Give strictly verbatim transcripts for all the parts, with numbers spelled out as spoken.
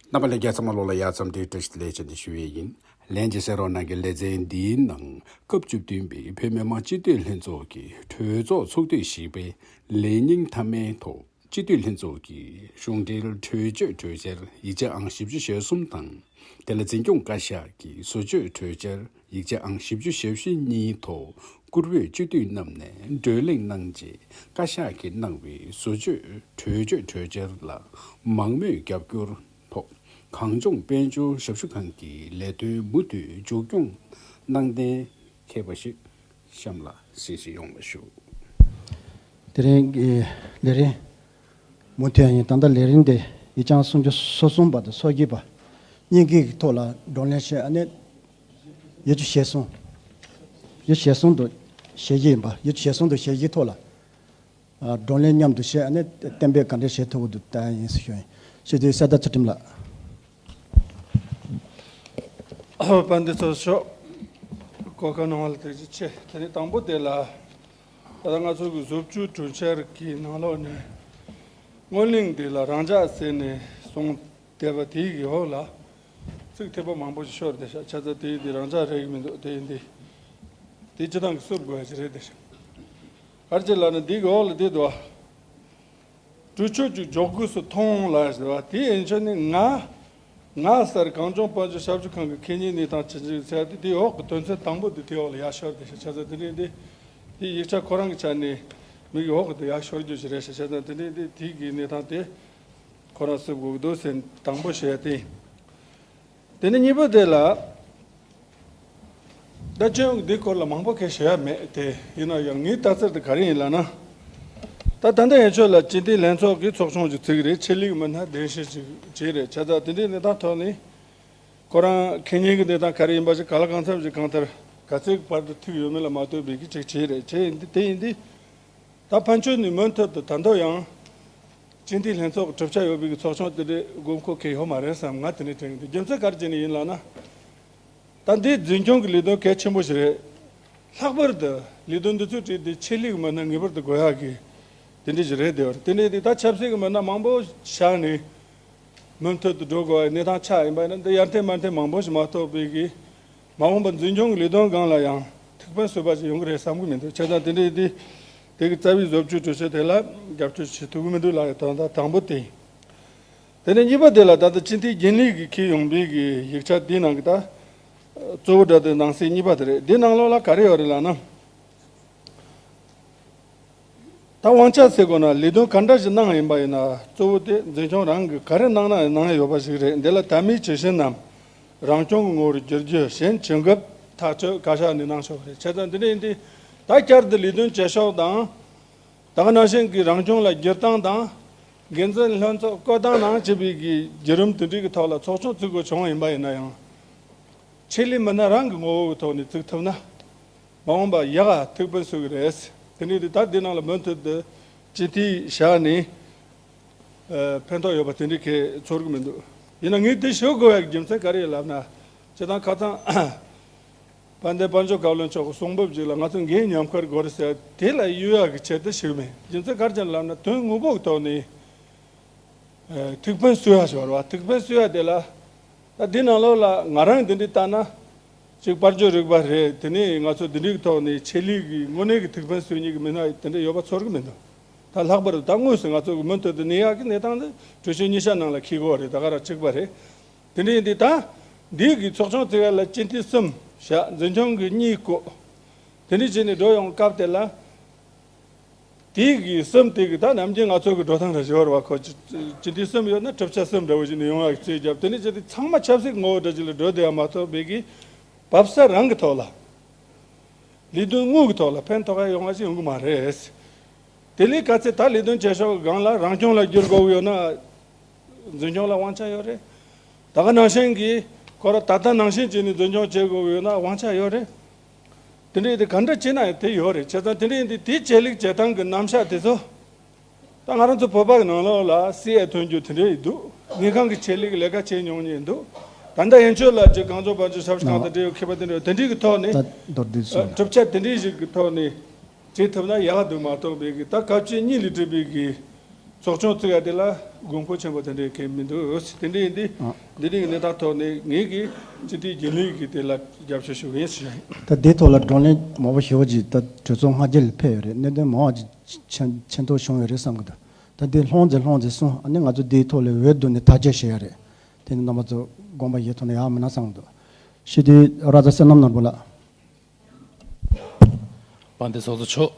རྣམ་པ་ལྷན་རྒྱས་ཚང་མ་ལོ་ལ་ཡ་ཙམ་དེ་བཀྲ་ཤིས་བདེ་ལེགས་བྱས་ནས་ཞུ་ཡས་ཡིན། ལན་གྱི་གསན་རོགས་གནང་གི་ལེ་ཚན་འདིའི་ནང་སྐབས་བཅུ་བདུན་པའི་བོད་མི་མང་སྤྱི་འཐུས་ལྷན་ཚོགས་ཀྱི་གྲོས་ཚོགས་ཚོགས་དུས་བཞི་པའི་ལས་ཉིན་མཐའ་མའི་ཐོག་སྤྱི་འཐུས་ལྷན་ཚོགས་ཀྱི་གཞུང་འབྲེལ་གྲོས་ཆོད་གྲོས་འཆར་ཡིག་ཆ་ཨང་བཞི་བཅུ་ཞེ་གསུམ་དང་། དེ་ལ་འཛིན་སྐྱོང་བཀའ་ཤག་གི་བཟོ་བཅོས་གྲོས་འཆར་ཡིག་ཆ་ཨང་བཞི་བཅུ་ཞེ་བཞི་གཉིས་ཐོག་བཀུར་འོས་སྤྱི་འཐུས་རྣམས་ནས་བགྲོ་གླེང་གནང་རྗེས། བཀའ་ཤག་གིས་གནང་བའི་བཟོ་བཅོས་གྲོས་ཆོད་གྲོས་འཆར་ལ་མང་མོས་རྒྱབ་སྐྱོར་ཐོག་གངས་ལྗོངས་དཔལ་འབྱོར་ཞབས་ཞུ་ཁང་གི་ལས་དོན་མུ་མཐུད་མཇུག་སྐྱོང་གནང་གཏན་འཁེལ་བ་ཞིག་གཤམ་ལ་གསན་བཞེས་ཡོང་བ་ཞུ། དེ་རིང་གི་ལས་རིམ་མུ་མཐུད་ཡིན། ད་ལྟ་ལས་རིམ་དེ་ཡིག་ཆ་སུམ་ཅུ་སོ་གསུམ་པ་དང་སོ་བརྒྱད་པ་གཉིས་ཀའི་ཐོག་ལ་བགྲོ་གླེང་བྱས། ཨ་ནི་ཡུ་ཅུ་ཞེ་གསུམ། ཡུ་ཅུ་ཞེ་གསུམ་དང་ཞེ་བཞི་ཡིན་པ། ཡུ་ཅུ་ཞེ་གསུམ་དང་ཞེ་བཞིའི་ཐོག་ལ་ཨ་བགྲོ་གླེང་མཉམ་དུ་བྱས། ཨ་ནི་གཏན་འབེབས་ག་འདྲ་བྱེད་ཐུབ་ཀྱི་འདུག་ལྟ་ཡིན་ཟེར་ཞུ་ཡིན། ཞུ་དུས་གསལ་བརྡ་ཚུལ་ཁྲིམས་ལགས། དཔལ་ལྡན་ཚོགས་གཙོ་མཆོག་གོ་སྐབས་གནང་བ་ལ་ཐུགས་རྗེ་ཆེ། དེ་ནས་དང་པོ་དེ་ལ། ད་ལྟ་ང་ཚོ་གི་བཟོ་བཅོས་གྲོས་འཆར་གྱི་ནང་ལོགས་ནས་སྔོན་གླེང་དེ་ལ་རང་འཇགས་ཟེར་ནས་གསུངས་བསྡད་པ་དེའི་གི་འོག་ལ་ཚིག་འཐད་པ་མང་པོ་ཞིག་ཤོར་བསྡད་ཤག་བྱས་ཙང་དེ་དེ་རང་འཇགས་རེད་གི་མི་འདུག་དེ་ཡིན་དེ། དེ་སྤྱི་བཏང་གི་བསུབ་དགོས་ཡ་ཞིག་རེད་བསྡད་ཤག་ག་རེ་བྱས་ལབ་ན་འདི་གི་འོག་ལ་དེ་འདུག་བ། གྲོས་ཆོད་ཀྱི་མགྱོགས་གུས་སུ་མཐོང་ལ་ཟེར་བ་དེ་ཡན་ཆད་ནི་ང་། ང་ཟེར་གངས་ལྗོངས་དཔལ་འབྱོར་ཞབས་ཞུ་ཁང་གི་ཁེ་ཉིན་ནས་དང་ཅི་ཅི་ཟེར་དེ་དེའི་འོག་གི་དོན་ཚན་དང་པོ་དེ་དེའི་འོག་ལ་ཡར་ཤོར་བསྡད་ཤག་བྱས་ཙང་དེ་འདྲ་དེ། དེ་ཡིག་ཆ་ཁོ་རང་གི་ཆ་ནས་མིག་གི་འོག་གི་དེ་ཡར་ཤོར་རྒྱུ་ཞིག་རེད་ཤག་བྱས་ཙང་དེ་འདྲ་དེ་དེའི་གི་གནས་སྟངས་དེ་ཁོ་རང་བསུབ་དགོས་ཀྱི་འདུག་ཟེར་དང་པོ་བཤད་དེ། དེ་ནས་གཉིས་པ་དེ་ལ། ད་སྤྱི་ཡོངས་འདི་སྐོར་ལ་མང་པོ་གང་ཡང་བཤད་ཡ་མེད་དེ། ཡིན་ན་ཡང་ངའི་ལྟ་ཚུལ་དེ་ག་རེ་ཡིན་ལབ་ན། ད་ད་ལྟ་ཡན་ཆོད་ལ་སྤྱི་འཐུས་ལྷན་ཚོགས་ཀྱི་ཚོགས་ཆུང་ཅིག་བཙུགས་རེད། ཆེད་ལས་མི་སྣ་གདན་ཞུ་ཅིག་བྱས་རེད། བྱས་ཙང་དེ་འདྲའི་གནས་སྟངས་ཐོག་ནས་ཁོ་རང་ཁེ་ཉིན་གྱི་གནས་སྟངས་ག་རེ་ཡིན་པ་ཞིག་ག་ལ་གང་འཚམ་ཞིག་གང་ལྟར་ག་ཚོད་བར་དུ་ཐུག་ཡོད་མེད་ལ་མ་ལྟོས་པའི་གི་ཅིག་བྱས་རེད། བྱས་ཡིན་དེ་དེ་ཡིན་དེ། ད་ཕན་ཆོད་ནས་མུ་མཐུད་དུ་ད་དུང་ཡང་སྤྱི་འཐུས་ལྷན་ཚོགས་ཀྱི་གྲུབ་ཆ་ཡོད་པའི་གི་ཚོགས་ཆུང་དེ་འདྲའི་དགོས་མཁོ་གང་ཡང་ཡོད་མ་རེད་བསམ། ང་དེ་འདྲའི་དྲན་གི་འདུག་རྒྱུ་མཚན་ག་རེ་བྱས་ནས་ཡིན་ལབ་ན། ད་འདི་འཛིན་སྐྱོང་གི་ལས་དོན་གལ་ཆེན་པོ་ཞིག་རེད། ལྷག་པར་དུ་ལས་དོན་འདི་ཚོའི་གྲས་དེ་ཆེད་ལས་ཀྱི་མི་སྣ་ངེས་པར་དུ་དགོས་ཡག་གི་དེ་འདྲ་ཞིག་རེད་དེ། དེ་འདྲ་དེ་ད་ཆབ་སྲིད་ཀྱི་མི་སྣ་མང་པོ་བཞག་ནས་མུ་མཐུད་དུ་འགྲོ་དགོས་པའི་གནས་སྟངས་ཆགས་ཡིན་པ་ཡིན་ན། འདི་ཡར་ཐོན་མར་ཐོན་མང་པོ་ཞིག་མ་གཏོགས་པའི་གི་མ་འོངས་པ་འཛིན་སྐྱོང་གི་ལས་དོན་སྒང་ལ་ཡང་ཐུགས་ཕན་གསོས་པ་ཞིག་ཡོང་གི་རེད་བསམ་གི་མི་འདུག་བྱས་ཙང་དེ་འདྲ་དེ་དེ་གི་རྩ་བའི་བཟོ་བཅོས་གྲོས་ཆོད་དེ་ལ་རྒྱབ་སྐྱོར་བྱེད་ཐུབ་ཀྱི་མི་འདུག་ལབ་ཡ་དོན་དག་དང་པོ་དེ་ཡིན། དེ་ནས་གཉིས་པ་དེ་ལ་ད་ལྟ་སྤྱི་འཐུས་རྒྱུན་ལས་ཀྱིས་འཁྱེར་ཡོང་པའི་གི་ཡིག་ཆ་དེའི་ནང་གི་ད་གཙོ་བོ་འདྲ་དེ་ནང་གསེས་གཉིས་པ་དེ་རེད། འདི་ནང་ལོགས་ལ་ག་རེ་ཡོད་རེད་ལབ་ན། ད་དབང་ཆ་ཟེར་དགོས་ན་ལས་དོན་ག་འདྲ་ཞིག་གནང་ཡིན་པ་ཡིན་ན་གཙོ་བོ་དེ་འཛིན་སྐྱོང་རང་གིས་ག་རེ་གནང་ན་གནང་ཡ་ཡོད་པ་ཞིག་རེད། འདི་ལ་དད་མོས་བྱེད་བཞིན་ནམ་རང་སྐྱོང་གི་ངོ་བོར་བསྒྱུར་རྒྱུ་གཞན་བྱིན་རྒོལ་ཐག་གཅོད་བཀའ་ཤག་ནས་གནང་ཆོག་གི་རེད། བྱས་ཙང་འདི་འདྲ་ཡིན་དུས་ད་བསྐྱར་དུ་ལས་དོན་བྱེད་ཕྱོགས་དང་། ད་ག་ནང་བཞིན་གྱི་རང་སྐྱོང་ལ་བསྒྱུར་སྟངས་དང་། འགན་འཛིན་ལྷན་ཚོགས་བསྐོ་སྟངས་ནང་བཅས་པའི་གི་བརྒྱུད་རིམ་དེ་འདྲའི་གི་ཐོག་ལ་ཚོགས་ཆུང་བཙུགས་དགོས་བྱུང་བ་ཡིན་པ་ཡིན་ན་ཡང་། ཆེད་ལས་མི་སྣ་རང་གི་ངོ་བོ་གི་ཐོག་ནས་བཙུགས་ཐུབ་ན། མ་འོངས་པ་ཡག་ག་ཐུགས་ཕན་གསོས་གི་རེད། དེ་འདྲའི་དེ་ད་འདི་ནང་ལ་མུ་མཐུད་དུ་སྤྱི་འཐུས་བཞག་ནས་ཨ་ཕན་ཐོགས་ཡོད་པ་དེ་འདྲའི་གི་ཚོར་གི་མི་འདུག་ཡིན་ན་ངས་དེ་ཞུ་དགོས་ཡག་གི་རྒྱུ་མཚན་ག་རེ་ཡིན་ལབ་ན། སྤྱིར་བཏང་ཁ་སང་དཔལ་ལྡན་དཔལ་འབྱོར་བཀའ་བློན་མཆོག་གི་གསུང་འབུམ་ཅིག་ལ་ང་ཚོ་འགན་མཉམ་འཁུར་དགོས་རེད་ཟེར་དེ་ལ་གཡོལ་ཡག་གི་ཆེད་དུ་ཞུས་མེད། རྒྱུ་མཚན་ག་རེ་བྱས་ན་ལབ་ན་དོན་དངོས་པོ་གི་ཐོག་ནས་ཨ་ཐུགས་ཕན་གསོས་ཡག་ཞིག་རེད་བ། ཐུགས་ཕན་གསོས་ཡག་དེ་ལ་ད་འདི་ནང་ལོགས་ལ་ང་རང་འདི་འདྲའི་ལྟ་ན་ཅིག་དཔལ་འབྱོར་རིག་པ་རེད། དེ་ནས་ང་ཚོ་འདི་འདྲའི་གི་ཐོག་ནས་ཆེད་ལས་ཀྱི་དངོས་གནས་ཀྱི་ཐུགས་ཕན་གསོས་མཁན་གྱི་མི་སྣ་དེ་འདྲ་ཡོད་པ་ཚོར་གི་མི་འདུག་ད་ལྷག་པར་དུ་ད་དངོས་སུ་ང་ཚོ་གི་མུ་མཐུད་དུ་གནས་ཡག་གི་གནས་སྟངས་འདི་གྲོས་ཆོད་ཉི་ཤུ་ནང་ལ་འཁེལ་གི་ཡོད་རེད། ད་ག་རང་གཅིག་པ་རེད། དེ་འདྲ་ཡིན་དུས་ད་འདི་གི་ཚོགས་ཆུང་བཙུགས་ཡ་ལ་སྤྱི་འཐུས་གསུམ་བཞག་འཛིན་སྐྱོང་གི་གཉིས་བསྐོ། དེ་འདྲ་བྱས་ནས་འགྲོ་ཡོང་སྐབས་དེ་ལ། དེ་གི་གསུམ་དེ་གི་ད་ནམ་རྒྱུན་ང་ཚོ་གི་འགྲོ་སྟངས་ར་བཞི་བར་བ་ཁོ་སྤྱི་འཐུས་གསུམ་ཡོད་ན་གྲུབ་ཆ་གསུམ་འདྲ་བོ་ཞིག་ནས་ཡོང་ཡག་གི་རྩོད་རྒྱབ། དེ་འདྲ་བྱས་ཏེ་ཚང་མ་ཆབ་སྲིད་ངོ་བོ་འདྲ་ཅིག་ལ་འགྲོ་བསྡད་ཡ་མ་གཏོགས་པའི་གི་བབས་ས་རང་གི་ཐོག་ལ། ལས་དོན་དངོས་ཀྱི་ཐོག་ལ་ཕན་ཐོགས་ཡ་ཡོང་བ་ཞིག་ཡོང་གི་མ་རེད། དེ་ལས་ག་ཚད་ད་ལས་དོན་བྱེད་ཕྱོགས་སྒང་ལ་རང་སྐྱོང་ལ་བསྒྱུར་དགོས་ཀྱི་ཡོད་ན། འཛིན་སྐྱོང་ལ་དབང་ཆ་ཡོད་རེད། ད་ག་ནང་བཞིན་གྱི་ཁོ་ར་ད་ལྟ་ནང་བཞིན་བྱས་ནས་འཛིན་སྐྱོང་བྱེད་དགོས་ཀྱི་ཡོད་ན་དབང་ཆ་ཡོད་རེད། དེ་འདྲ་ཡིན་དུས་ག་འདྲ་བྱེད་ན་ཡང་དེ་ཡོད་རེད། བྱས་ཙང་དེ་འདྲ་ཡིན་དུས་དེའི་ཆེད་ལས་བྱེད་སྟངས་ཀྱི་རྣམ་གཞག་དེ་ཚོ། ད་ང་རང་ཚོ་བོད་པ་གི་ནང་ལོགས་ལ་སྲིད་ཨེ་ཐོན་རྒྱུ་དེ་འདྲ་ཡིན་འདུག་དངུལ་ཁང་གི་ཆེད་ལས་ཀྱི་ལས་ཀ་བྱེད་མྱོང་མཁན་འདུག་ད་ལྟ་ཡན་ཆོད་ལ་ཅིག་གངས་ལྗོངས་དཔལ་འབྱོར་ཞབས་ཞུ་ཁང་དང་འབྲེལ་ཡོད་མཁས་པ་དེ་འདྲ་ཡོད། དེ་འདྲའི་གི་ཐོག་ནས། ད་མདོར་བསྡུས་ཨ་སོང་། གྲུབ་ཆ་དེ་འདྲའི་ཞིག་གི་ཐོག་ནས་བྱེད་ཐུབ་ན་ཡག་འདུག་མ་གཏོགས་པའི་གི་ད་སྐབས་བཅུ་གཉིས་ལས་གྲུབ་པའི་གི་ ཚོགས་ཆུང་བཙུགས་ཡ་དེ་ལ་དགོས་མཁོ་ཆེན་པོ་དེ་འདྲའི་གང་མི་འདུག་དེ་འདྲ་ཡིན་དུས། ཨ། འདི་འདྲའི་གནས་སྟངས་ཐོག་ནས་ངེད་ཀྱིས་སྤྱི་འཐུས་རྒྱུན་ལས་ཀྱིས་དེ་ལ་རྒྱབ་སྐྱོར་ཞུ་གི་ཡིན་ཞུ་ཡ་ཡིན། ད་དེའི་ཐོག་ལ་བགྲོ་གླེང་མང་པོ་ཞེ་པོ་ཅིག་ད་གྲོས་ཚོགས་སྔ་རྗེས་ལ་ཕེབས་ཡོད་རེད། གནད་དོན་མང་བ་ཅིག་མཁྱེན་མཁྱེན་རྟོགས་བྱུང་ཡོད་རེད་བསམ་གྱི་འདུག་ད་དེ་ལྷོང་ཙེ་ལྷོང་ཙེ་གསུངས། ཨ་ནི་ང་ཚོ་དེའི་ཐོག་ལ་འོས་བསྡུ་ནས་ཐག་གཅོད་བྱེད་ཡ་རེད། དེ་ནི་རྣམ་པ་ཚོ་དགོངས་པ་བཞེས་ཐུབ་ན་ཡག་མིན་ན་བསམ་གྱི་འདུག་ཞུ་དུས་ར་ཛ་བསོད་ནམས་ནོར་བུ་ལགས། དཔལ་ལྡན་ཚོགས་གཙོ་མཆོག་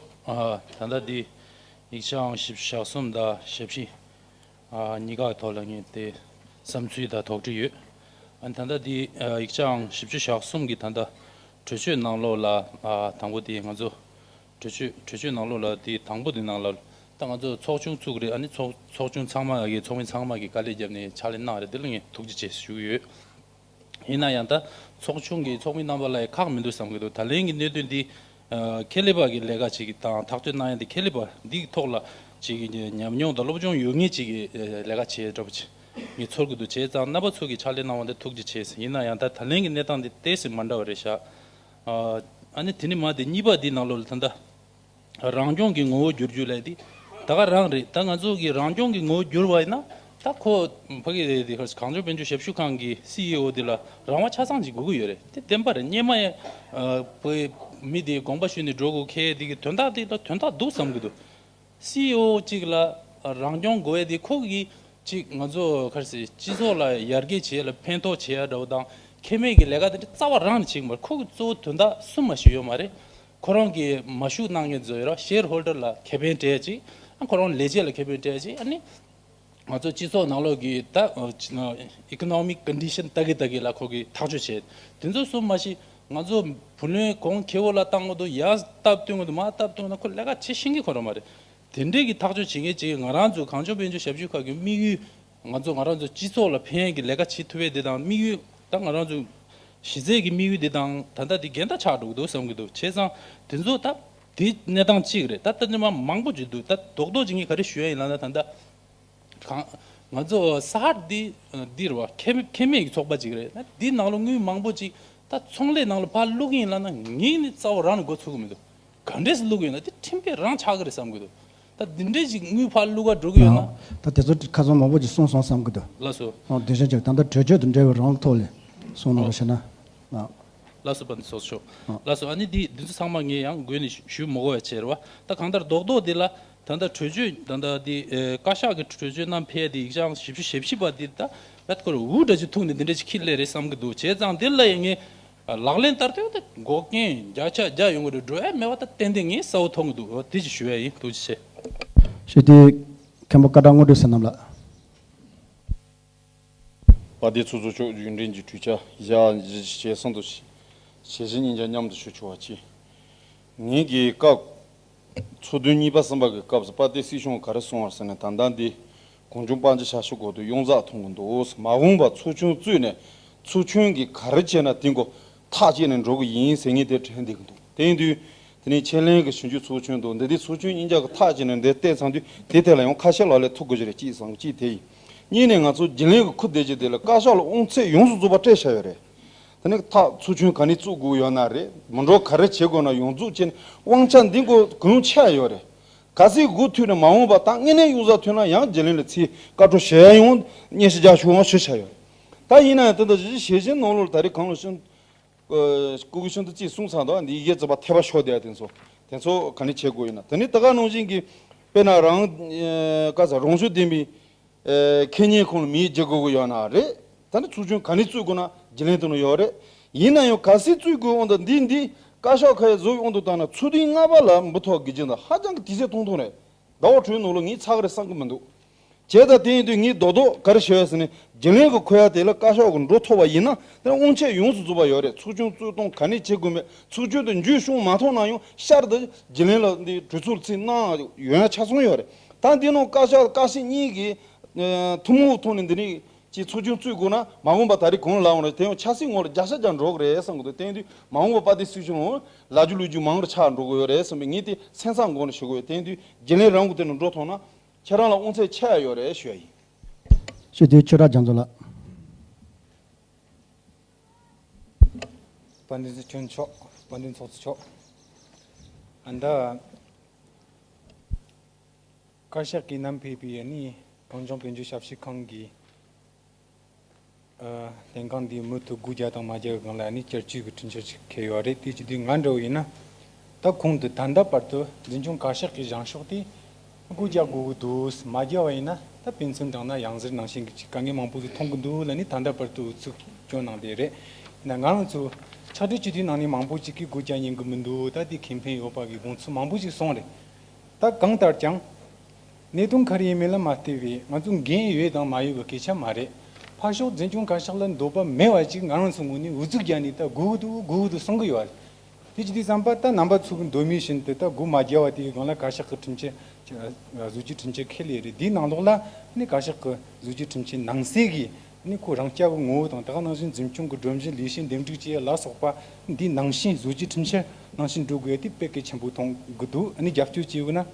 ཨ། ད་ལྟ་འདི་ཡིག་ཆའང་བཞི་བཅུ་ཞེ་གསུམ་དང་ཞེ་བཞི། ཨ། གཉིས་ཀ་ཐོག་ལ་ངས་དེ་བསམ་ཚུལ་དང་དོགས་འདྲི་ཡོད། ཨ། ད་ལྟ་འདི་ཨ། ཡིག་ཆའང་བཞི་བཅུ་ཞེ་གསུམ་གྱི་ད་ལྟ་གྲོས་ཆོད་ནང་ལོགས་ལ། ཨ། དང་པོ་དེ་ང་ཚོ་གྲོས་ཆོད་གྲོས་ཆོད་ནང་ལོགས་ལ་དེ་དང་པོ་དེ་ནང་ལ་ད་ང་ཚོ་ཚོགས་ཆུང་བཙུགས་རེད། ཨ་ནི་ཚོགས་ཚོགས་ཆུང་ཚང་མ་གི་ཚོགས་མི་ཚང་མ་གི་དཀའ་ལས་བརྒྱབ་ནས་ཕྱག་ལས་གནང་རེད། དེ་ལ་ངས་ཐུགས་རྗེ་ཆེ་ཞུ་གི་ཡོད། ཡིན་ན་ཡང་ད་ཚོགས་ཆུང་གི་ཚོགས་མི་རྣམ་པ་ལ་ཡང་ཁག་མི་འདུག་བསམ་གྱི་འདུག་ད་ལན་གྱི་གནད་དོན་འདི་ཨ། ཁེ་ལས་པ་གི་ལས་ཀ་བྱེད་ཀྱི་དང་ཐག་གཅོད་གནང་ཡ་འདི་ཁེ་ལས་པ་འདིའི་ཐོག་ལ་བྱེད་ཀྱི་ཉམས་མྱོང་དང་སློབ་སྦྱོང་ཡོད་མཁན་ཅིག་གི་ལས་ཀ་བྱེད་འདྲ་པོ་ཅིག་ངས་ཚོར་གྱི་འདུག་བྱས་ཙང་རྣམ་པ་ཚོ་གི་ཕྱག་ལས་གནང་བ་འདི་ཐུགས་རྗེ་ཆེ། ཡིན་ན་ཡང་ད་ད་ལན་གྱི་གནས་སྟངས་འདི་ཏོག་ཙམ་མ་འདྲ་བ་རེད་ཤག་ཨ། ཨ་ནི་དེ་ནི་མ་དེ་གཉིས་པ་འདི་ནང་ལོགས་ལ་ད་ལྟ། རང་སྐྱོང་གི་ངོ་བོ་བསྒྱུར་རྒྱུ་ལས་དེ་ད་ག་རང་རེད། ད་ང་ཚོ་གི་རང་སྐྱོང་གི་ངོ་བོ་བསྒྱུར་བ་ཡིན་ན་ད་ཁོ་ཕ་གི་དེ་གངས་ལྗོངས་དཔལ་འབྱོར་ཞབས་ཞུ་ཁང་གི་སི་ཨི་ཨོ་དེ་ལ་རང་དབང་ཆ་ཚང་ཅིག་དགོས་ཀྱི་ཡོད་རེད། དེ་བདེན་པ་རེད། སྔོན་མ་ཡང་ཨ། ཕ་གི་མི་དེ་དགོངས་པ་ཞུས་ནས་འགྲོ་དགོས་ཁེལ་དེ་གི་དོན་དག་དེ་ད་དོན་དག་འདུག་བསམ་གྱི་འདུག་སི་ཨི་ཨོ་གཅིག་ལ་རང་སྐྱོང་དགོས་ཡ་དེ་ཁོ་གི་གཅིག་ང་ཚོ་ག་རེ་ཟེར་སྤྱི་ཚོགས་ལ་ཡར་རྒྱས་བྱེད་ཡ་ལ་ཕན་ཐོགས་བྱེད་ཡ་འདྲ་བོ་དང་ཁེ་མེད་ཀྱི་ལས་ཀ་དེ་འདྲ་རྩ་བ་རང་ནས་བྱེད་ཀྱི་མ་རེད། ཁོ་གི་གཙོ་བོ་དོན་དག་གསུམ་མ་ཞིག་ཡོད་མ་རེད། ཁོ་རང་གི་མ་ཞུགས་གནང་མཁན་ཚོ་ཡོད་ར་ཤེར་ཧོལ་ཌར་ལ་ཁེ་ཕན་སྤྲད་ཅིག་ཨ་ཁོ་རང་ལས་བྱེད་ལ་ཁེ་ཕན་སྤྲད་ཅིག་ཨ་ནི་ང་ཚོ་སྤྱི་ཚོགས་ནང་ལོགས་ཀྱི་ད་ཨི་ཀོ་ནོ་མིག་ཀོན་ཌི་ཤན་ལྟ་གི་ལྟ་གི་ལ་ཁོ་གི་ཐག་གཅོད་བྱེད། དེ་ཚོ་གསུམ་མ་ཞིག་ང་ཚོ་བུ་ལོན་གོང་ཁེ་བོ་ལ་བཏང་གི་འདུག་ཡར་སྟབས་བསྟུན་གི་འདུག་མར་སྟབས་བསྟུན་གི་འདུག་ཁོ་ལས་ཀ་བྱེད་ཤེས་ཀྱི་ཁོ་རང་མ་རེད། དེ་འདྲས་ཀྱི་ཐག་གཅོད་བྱེད་མཁན་ཅིག་ང་རང་ཚོ་གངས་ལྗོངས་དཔལ་འབྱོར་ཞབས་ཞུ་ཁག་གི་དམིགས་ཡུལ་ང་ཚོ་ང་རང་ཚོ་སྤྱི་ཚོགས་ལ་ཕན་གྱི་ལས་ཀ་བྱེད་ཐུབ་པའི་དེ་དང་དམིགས་ཡུལ་ད་ང་རང་ཚོ་གཞི་རྩའི་གི་དམིགས་ཡུལ་དེ་དང་ད་ལྟ་དེ་འགལ་ཟླ་ཆགས་འགྲོ་གི་འདུག་བསམ་གྱི་འདུག་བྱས་ཙང་དེ་ཚོ་ད་དེ་གནས་སྟངས་གཅིག་རེད། ད་ལྟ་ནི་མ་མང་པོ་ཅིག་འདུག་ད་རྡོག་རྡོག་ཅིག་ངས་ག་རེ་ཞུ་ཡ་ཡིན་ལབ་ན་ད་ལྟ་གང་ང་ཚོ་ས་ཧར་འདི་འདི་རེད་བ། ཁེ་ཁེ་མེད་ཀྱི་ཚོགས་པ་ཅིག་རེད། ད་འདི་ནང་ལ་དངུལ་མང་པོ་ཅིག་ད་ཚོང་ལས་ནང་ལ་ཕར་བླུག་གི་ཡིན་ལབ་ན་ངས་ནི་རྩ་བ་རང་ནས་འགོ་ཚུགས་གི་མི་འདུག་ག་འདྲས་སེ་བླུག་གི་ཡོད་ན་དེ་ཁྲིམས་འགལ་རང་ཆགས་གི་རེད་བསམ་གི་འདུག་ད་འདི་འདྲས་ཅིག་དངུལ་ཕར་བླུག་ག་འགྲོ་གི་ཡོད་ན། ད་དེ་ཚོ་ཁ་སང་མང་པོ་ཅིག་གསུངས་སོང་བསམ་གི་འདུག་ལགས་སོ། ཨོ་དེ་བཞིན་ཅིག་ད་ལྟ་གྲོས་ཆོད་དང་འབྲེལ་བའི་རང་ཐོག་ལས་གསུངས་གནང་རོགས་བྱས་ན། ཨ། ལགས་སོ་དཔལ་ལྡན་ཚོགས་གཙོ་མཆོག་ཨ། ལགས་སོ། ཨ་ནི་འདི་འདི་ཚོ་ཚང་མ་ངས་ཡང་འགོས་ནས་ཞུ་མི་དགོས་པ་བྱས་རེད་བ། ད་གང་ལྟར་རྡོག་རྡོག་འདི་ལ་ད་ལྟ་གྲོས་ཆོད་ད་ལྟ་འདི་ཨེ་བཀའ་ཤག་གི་གྲོས་ཆོད་བསྣམས་ཕེབས་ཏེ་ཡིག་ཆ་བཞི་བཅུ་ཞེ་བཞི་པ་འདི་ད་བད་ཁོ་ར་འུ་འདྲ་ཅིག་ཐུག་ནས་འདི་འདྲ་ཅིག་འཁྱེར་སླེབས་རེད་བསམ་གི་འདུག་བྱས་ཙང་འདི་ལ་ཡང་ངས་ལག་ལེན་བསྟར་དུས་ད་འགོག་རྐྱེན་བརྒྱ་ཆ་བརྒྱ་ཡོང་གི་རེད། འགྲོ་ཡ་མེད་པ་ད་ཏན་ཏན་ངས་གསལ་པོ་མཐོང་གི་འདུག་འོ་དེ་ཅིག་ཞུ་ཡ་ཡིན། ཐུགས་རྗེ་ཆེ། ཞུ་དེ་མཁན་པོ་བཀའ་བགྲང་དངོས་གྲུབ་བསོད་ནམས་ལགས། དཔལ་ལྡན་ཚོགས་གཙོ་མཆོག་རྒྱུན་ལྡན་གྱི་གྲོས་འཆར་བཞག་ཇེ་ཇེ་གསུང་དུ་ཞལ་བཞེས་སྙིང་རྗེ་མཉམ་དུ་ཞུ་ཆོག་པ་གྱིས། ངེད་ཀྱི་སྐབས་ཚོགས་དུས་གཉིས་པ་གསུམ་པ་གི་སྐབས་སུ་དཔལ་ལྡན་སྲིད་སྐྱོང་ག་རེ་གསུངས་པ་ཟེར་ན། ད་ལྟ་འདི་གངས་ལྗོངས་དཔལ་འབྱོར་ཞབས་ཞུ་སྐོར་དུ་ཡོངས་རྫོགས་མཐོང་གི་འདུག་མ་འོངས་པ་ཚོགས་ཆུང་བཙུགས་ནས་ཚོགས་ཆུང་གིས་ག་རེ་བྱས་ན་དེ་མགོ་ཐག་བཅད་ནས་འགྲོ་གི་ཡིན་ཟེར་མཁན་དེ་དྲན་བསྡད་ཀྱི་འདུག་དེ་ཡིན་དུས་དེ་ནས་ཆེད་ལས་ཀྱི་ཞིབ་འཇུག་ཚོགས་ཆུང་དང་འདི་དེ་ཚོགས་ཆུང་གཉིས་ཆ་གི་ཐག་བཅད་ནས་འདིར་བལྟས་ཚར་དུས་དེ་ཐད་ལ་ཡང་ཁ་ཤས་ལག་ལེན་ཐུབ་དགོས་ཀྱི་རེད། གཅིག་བསམ་གཅིག་དེ་ཡིན། གཉིས་ནས་ང་ཚོ་རྒྱུན་ལས་ཀྱི་ཁུ་བསྡད་ཀྱི་དེ་ལ་བཀའ་ཤག་ལ་དབང་ཚད་ཡོངས་སུ་རྫོགས་པ་སྤྲད་བཞག་ཡོད་རེད། དེ་ནས་ཐག་ཚོགས་ཆུང་ག་ནས་བཙུགས་དགོས་ཡོད་ན་རེད། མི་འགྲོ་ག་རེ་བྱེད་དགོས་ན་ཡོངས་རྫོགས་བྱས་ནས་དབང་ཆ་འདི་མགོ་གང་ཆགས་ཡོད་རེད། གལ་སྲིད་མགོ་ཐུག་ནས་མ་འོངས་པ་ད་དངོས་གནས་གཡུག་ཟ་ཐུབ་ན་ཡང་རྒྱུན་ལས་ལ་ཚིག་བཀའ་འཁྲོལ་ཞུ་ཡ་ཡོང་སྙན་ཞུ་རྒྱག་ཆོག་ཡོང་ཞུ་བྱ་ཡོད། ད་ཡིན་ན་ཡང་དེ་འདྲ་ཞིག་ཞལ་བཞེས་ནང་ལོགས་ད་རེས་གང་ལ་ཤོད། ཨ། སྐུ་གི་ཤིན་ཏུ་གཅིག་གསུངས་ཚར་འདུག་འདི་ཡི་གེ་རྩིས་པ་ཐེ་བ་ཤོར་བསྡད་དེ་ཚོ་དེ་ཚོ་ག་ནས་བྱེད་དགོས་ཡིན་ན། དེ་ནས་ད་ག་ནང་བཞིན་གྱི་དཔེར་ན་རང་ཨ་ག་ས་རང་ཤུགས་ལྡན་པའི་ཨ་ཁེ་ཉེན་ཁང་ལ་མི་རྒྱག་དགོས་ཀྱི་ཡོད་ན་རེད། ད་ནི་ཚོགས་ཆུང་ག་ནས་བཙུགས་དགོས་ན་རྒྱུན་ལས་དུ་ནི་ཡོད་རེད། ཡིན་ན་ཡང་གལ་སྲིད་བཙུགས་དགོས་དབང་དུ་འདི་འདི་བཀའ་ཤག་ཁ་ཡ་བཟོ་བའི་དབང་དུ་བཏང་ན་ཚོགས་དུས་ལྔ་པ་ལ་འབུ་ཐོག་དགེ་རྒྱུ་འདི་ཧ་ཅང་གི་དུས་ཚོད་ཐུང་ཐུང་རེད། ཟླ་བ་དྲུག་ནང་ལ་ངས་ཚར་གི་རེད་བསམ་གི་མི་འདུག་བྱས་ཙང་དེ་ཡིན་དུས་ངས་རྡོག་རྡོག་ག་རེ་ཞུ་ཡ་ཟེར་ན། རྒྱུན་ལས་ཀྱི་ཁོ་ཡ་དེ་ལ་བཀའ་ཤག་གི་འགྲོ་ཐུབ་པ་ཡིན་ན་དེ་ལ་དབང་ཆ་ཡོངས་སུ་རྫོགས་པ་ཡོད་རེད། ཚོགས་ཆུང་བཙུགས་སྟངས་ག་ནས་བྱེད་དགོས་མེད། ཚོགས་ཆུང་དེ་མཇུག་བསྲུངས་མ་ཐུབ་ན་ཡང་ཤར་དུ་རྒྱུན་ལས་ལ་འདི་གྲོས་ཚོགས་ཚིག་གནང་ཡོང་ཡ་ཆ་ཚང་ཡོད་རེད། ད་འདི་ནང་བཀའ་ཤག་བཀའ་སྤྱི་གཉིས་ཀྱི་ཨ་ཐུན་མོང་ཐོག་ནས་འདི་ནས་ཀྱི་ཚོགས་ཆུང་བཙུགས་དགོས་ན་མ་འོངས་པ་ད་རེས་གང་ལ་འོང་རེད། དེ་ཡང་ཆབ་སྲིད་ངོས་ལ་བརྒྱ་ཆ་བརྒྱ་འགྲོ་གི་རེད་བསམ་གི་འདུག་དེ་ཡིན་དུས་མ་འོངས་པ་དཔལ་ལྡན་སྲིད་སྐྱོང་ལ་ལབ་རྒྱུ་ལབ་རྒྱུ་མང་རུ་ཆགས་འགྲོ་གི་ཡོད་རེད་བསམ་པའི་ངས་དེ་སེམས་བསམ་སྒོ་ནས་ཞུ་གི་ཡོད། དེ་ཡིན་དུས་རྒྱུན་ལས་རང་གི་དེ་ནས་འགྲོ་ཐུབ་ན་ཁྱེད་རང་ལ་དབང་ཚད་ཆེ་ཡ་ཡོད་རེད་ཞུ་ཡ་ཡིན། ཞུ་དེ་ཆོས་གྲགས་རྒྱ་མཚོ་ལགས། དཔལ་ལྡན་སྲིད་སྐྱོང་མཆོག་དཔལ་ལྡན་ཚོགས་གཙོ་མཆོག་ཨ་ད། བཀའ་ཤག་གིས་བསྣམས་ཕེབས་པའི་ནི་གངས་ལྗོངས་དཔལ་འབྱོར་ཞབས་ཞུ་ཁང་གི་ཨ་ལྷན་ཁང་འདིའི་མུ་མཐུད་སྒོ་རྒྱག་དང་མ་རྒྱག་གི་སྒང་ལ་ནི་བསྐྱར་བཅོས་ཀྱི་འཕྲིན་བཅར་ཞིག་འཁེལ་ཡོད་རེད། དེ་བྱེད་དུས་ང་འདྲ་བོ་ཡིན་ན། ད་གོང་དུ་ད་ལྟ་བར་དུ་འཛིན་སྐྱོང་བཀའ་ཤག་གི་བཞེངས་ཕྱོགས་དེ་སྒོ་རྒྱག་དགོས་ཀྱི་འདུག་མ་རྒྱག་པ་ཡིན་ན་ད་དཔེ་མཚོན་དྲངས་ན་ཡང་ཟེར་ནང་བཞིན་གྱི་དཀའ་ངལ་མང་པོ་ཞིག་མཐོང་གི་འདུག་ལབ་ནི་ད་ལྟ་བར་དུ་ཚུགས་སྐྱོན་གནང་བསྡད་རེད། ཡིན་ན་ང་རང་ཚོ་ཕྱག་སྦྲེལ་སྤྱི་འཐུས་ནང་ནས་མང་པོ་ཅིག་གིས་སྒོ་རྒྱག་ཉན་གི་མི་འདུག་ད་དེ་ཁེ་ཕན་ཡོད་པ་གི་དགོངས་ཚུལ་མང་པོ་ཞིག་གསུངས་རེད། ད་གང་ལྟར་ཀྱང་། གནད་དོན་ག་རེ་ཡིན་མིན་ལ་མ་ལྟོས་པའི་ང་ཚོ་འགན་ཡོད་དང་མ་ཡོད་ཀྱི་སྐད་ཆ་མ་རེད། ཕར་ཕྱོགས་འཛིན་སྐྱོང་བཀའ་ཤག་ལ་འདོད་པ་མེད་པ་ཅིག་ང་རང་ཚོ་ངོས་ནས་འུ་ཚུགས་རྒྱག་ནས་ད་དགོས་ཀྱི་འདུག་དགོས་ཀྱི་འདུག་གསུང་གི་ཡོད་རེད། དེ་ཅི་སྟེ་བསམ་པ་ད་རྣམ་པ་ཚོ་གི་འདོད་མོས་བཞིན་དུ་ད་སྒོ་མ་བརྒྱབ་པ་དེའི་སྒང་ལ་བཀའ་ཤག་གི་འཕྲིན་བཅར་བཟོ་བཅོས་འཕྲིན་བཅར་འཁེལ་ལེ་རེད། དེའི་ནང་ལོགས་ལ་ནི་བཀའ་ཤག་གི་བཟོ་བཅོས་འཕྲིན་བཅར་ནང་གསེས་ཀྱི་ནི་ཁོ་རང་རྐྱ་གི་ངོ་བོ་དང་ད་ག་ནང་བཞིན་འཛིན་སྐྱོང་གི་སྒྲོམ་གཞི་ལས་བྱེད་འདེམས་སྒྲུག་བཅས་ལ་སོགས་པ་འདི་ནང་བཞིན་བཟོ་བཅོས་འཕྲིན་བཅར་ནང་བཞིན་འགྲོ་དགོས་དེ་དཔེ་གལ་ཆེན་པོ་མཐོང་གི་འདུག་ཨ་ནི་རྒྱབ་སྐྱོར་བྱས་ཡོད་ན་ཨ་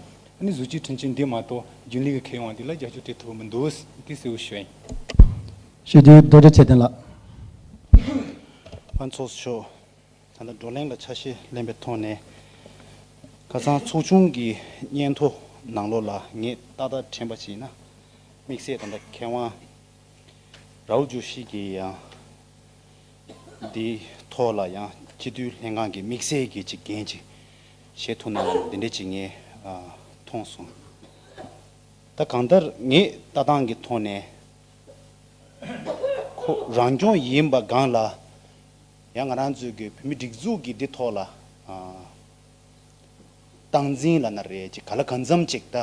ནི་བཟོ་བཅོས་འཕྲིན་བཅར་འདི་མ་གཏོགས་རྒྱུན་ལས་ཀྱི་ཁེ་དབང་འདི་ལ་རྒྱབ་སྐྱོར་སྤྲད་ཐུབ་ཀྱི་མི་འདུག་དེ་གསལ་བོ་ཞུ་ཡིན། ཞུ་རྒྱུ་རྡོ་རྗེ་ཚེ་བརྟན་ལགས། ཕན་ཚོགས་ཤོག་ད་ལྟ་བགྲོ་གླེང་ལ་ཆ་ཤས་ལེན་པའི་ཐོག་ནས་ཁ་སང་ཚོགས་ཆུང་གི་སྙན་ཐོ་ནང་ལོགས་ལ་ངས་ཏག་ཏག་དྲན་པ་ཞིག་ཡིན་ན། དམིགས་བསལ་ད་ལྟ་མཁས་དབང་རཱ་ཧུལ་ཇོ་ཤི་གི་ཡང་འདིའི་ཐོག་ལ་ཡང་སྤྱི་འཐུས་ལྷན་ཁང་གི་དམིགས་བསལ་གྱི་ཅིག་འགན་ཅིག་བཞེས་ཐུབ་ན་ལ་འདི་འདྲ་ཅིག་ངས་ཨ་མཐོང་སོང་། ད་གང་ལྟར་ངས་ལྟ་སྟངས་ཀྱི་ཐོག་ནས་ཁོ་རང་སྐྱོང་ཡིན་པ་སྒང་ལ། ཡང་ང་རང་ཚོའི་གི་བོད་མི་སྒྲིག་འཛུགས་ཀྱི་འདི་ཐོག་ལ་ཨ་སྟངས་འཛིན་ལབ་ན་རེད་ཅིག་ག་ལ་གང་འཚམ་ཅིག་ད་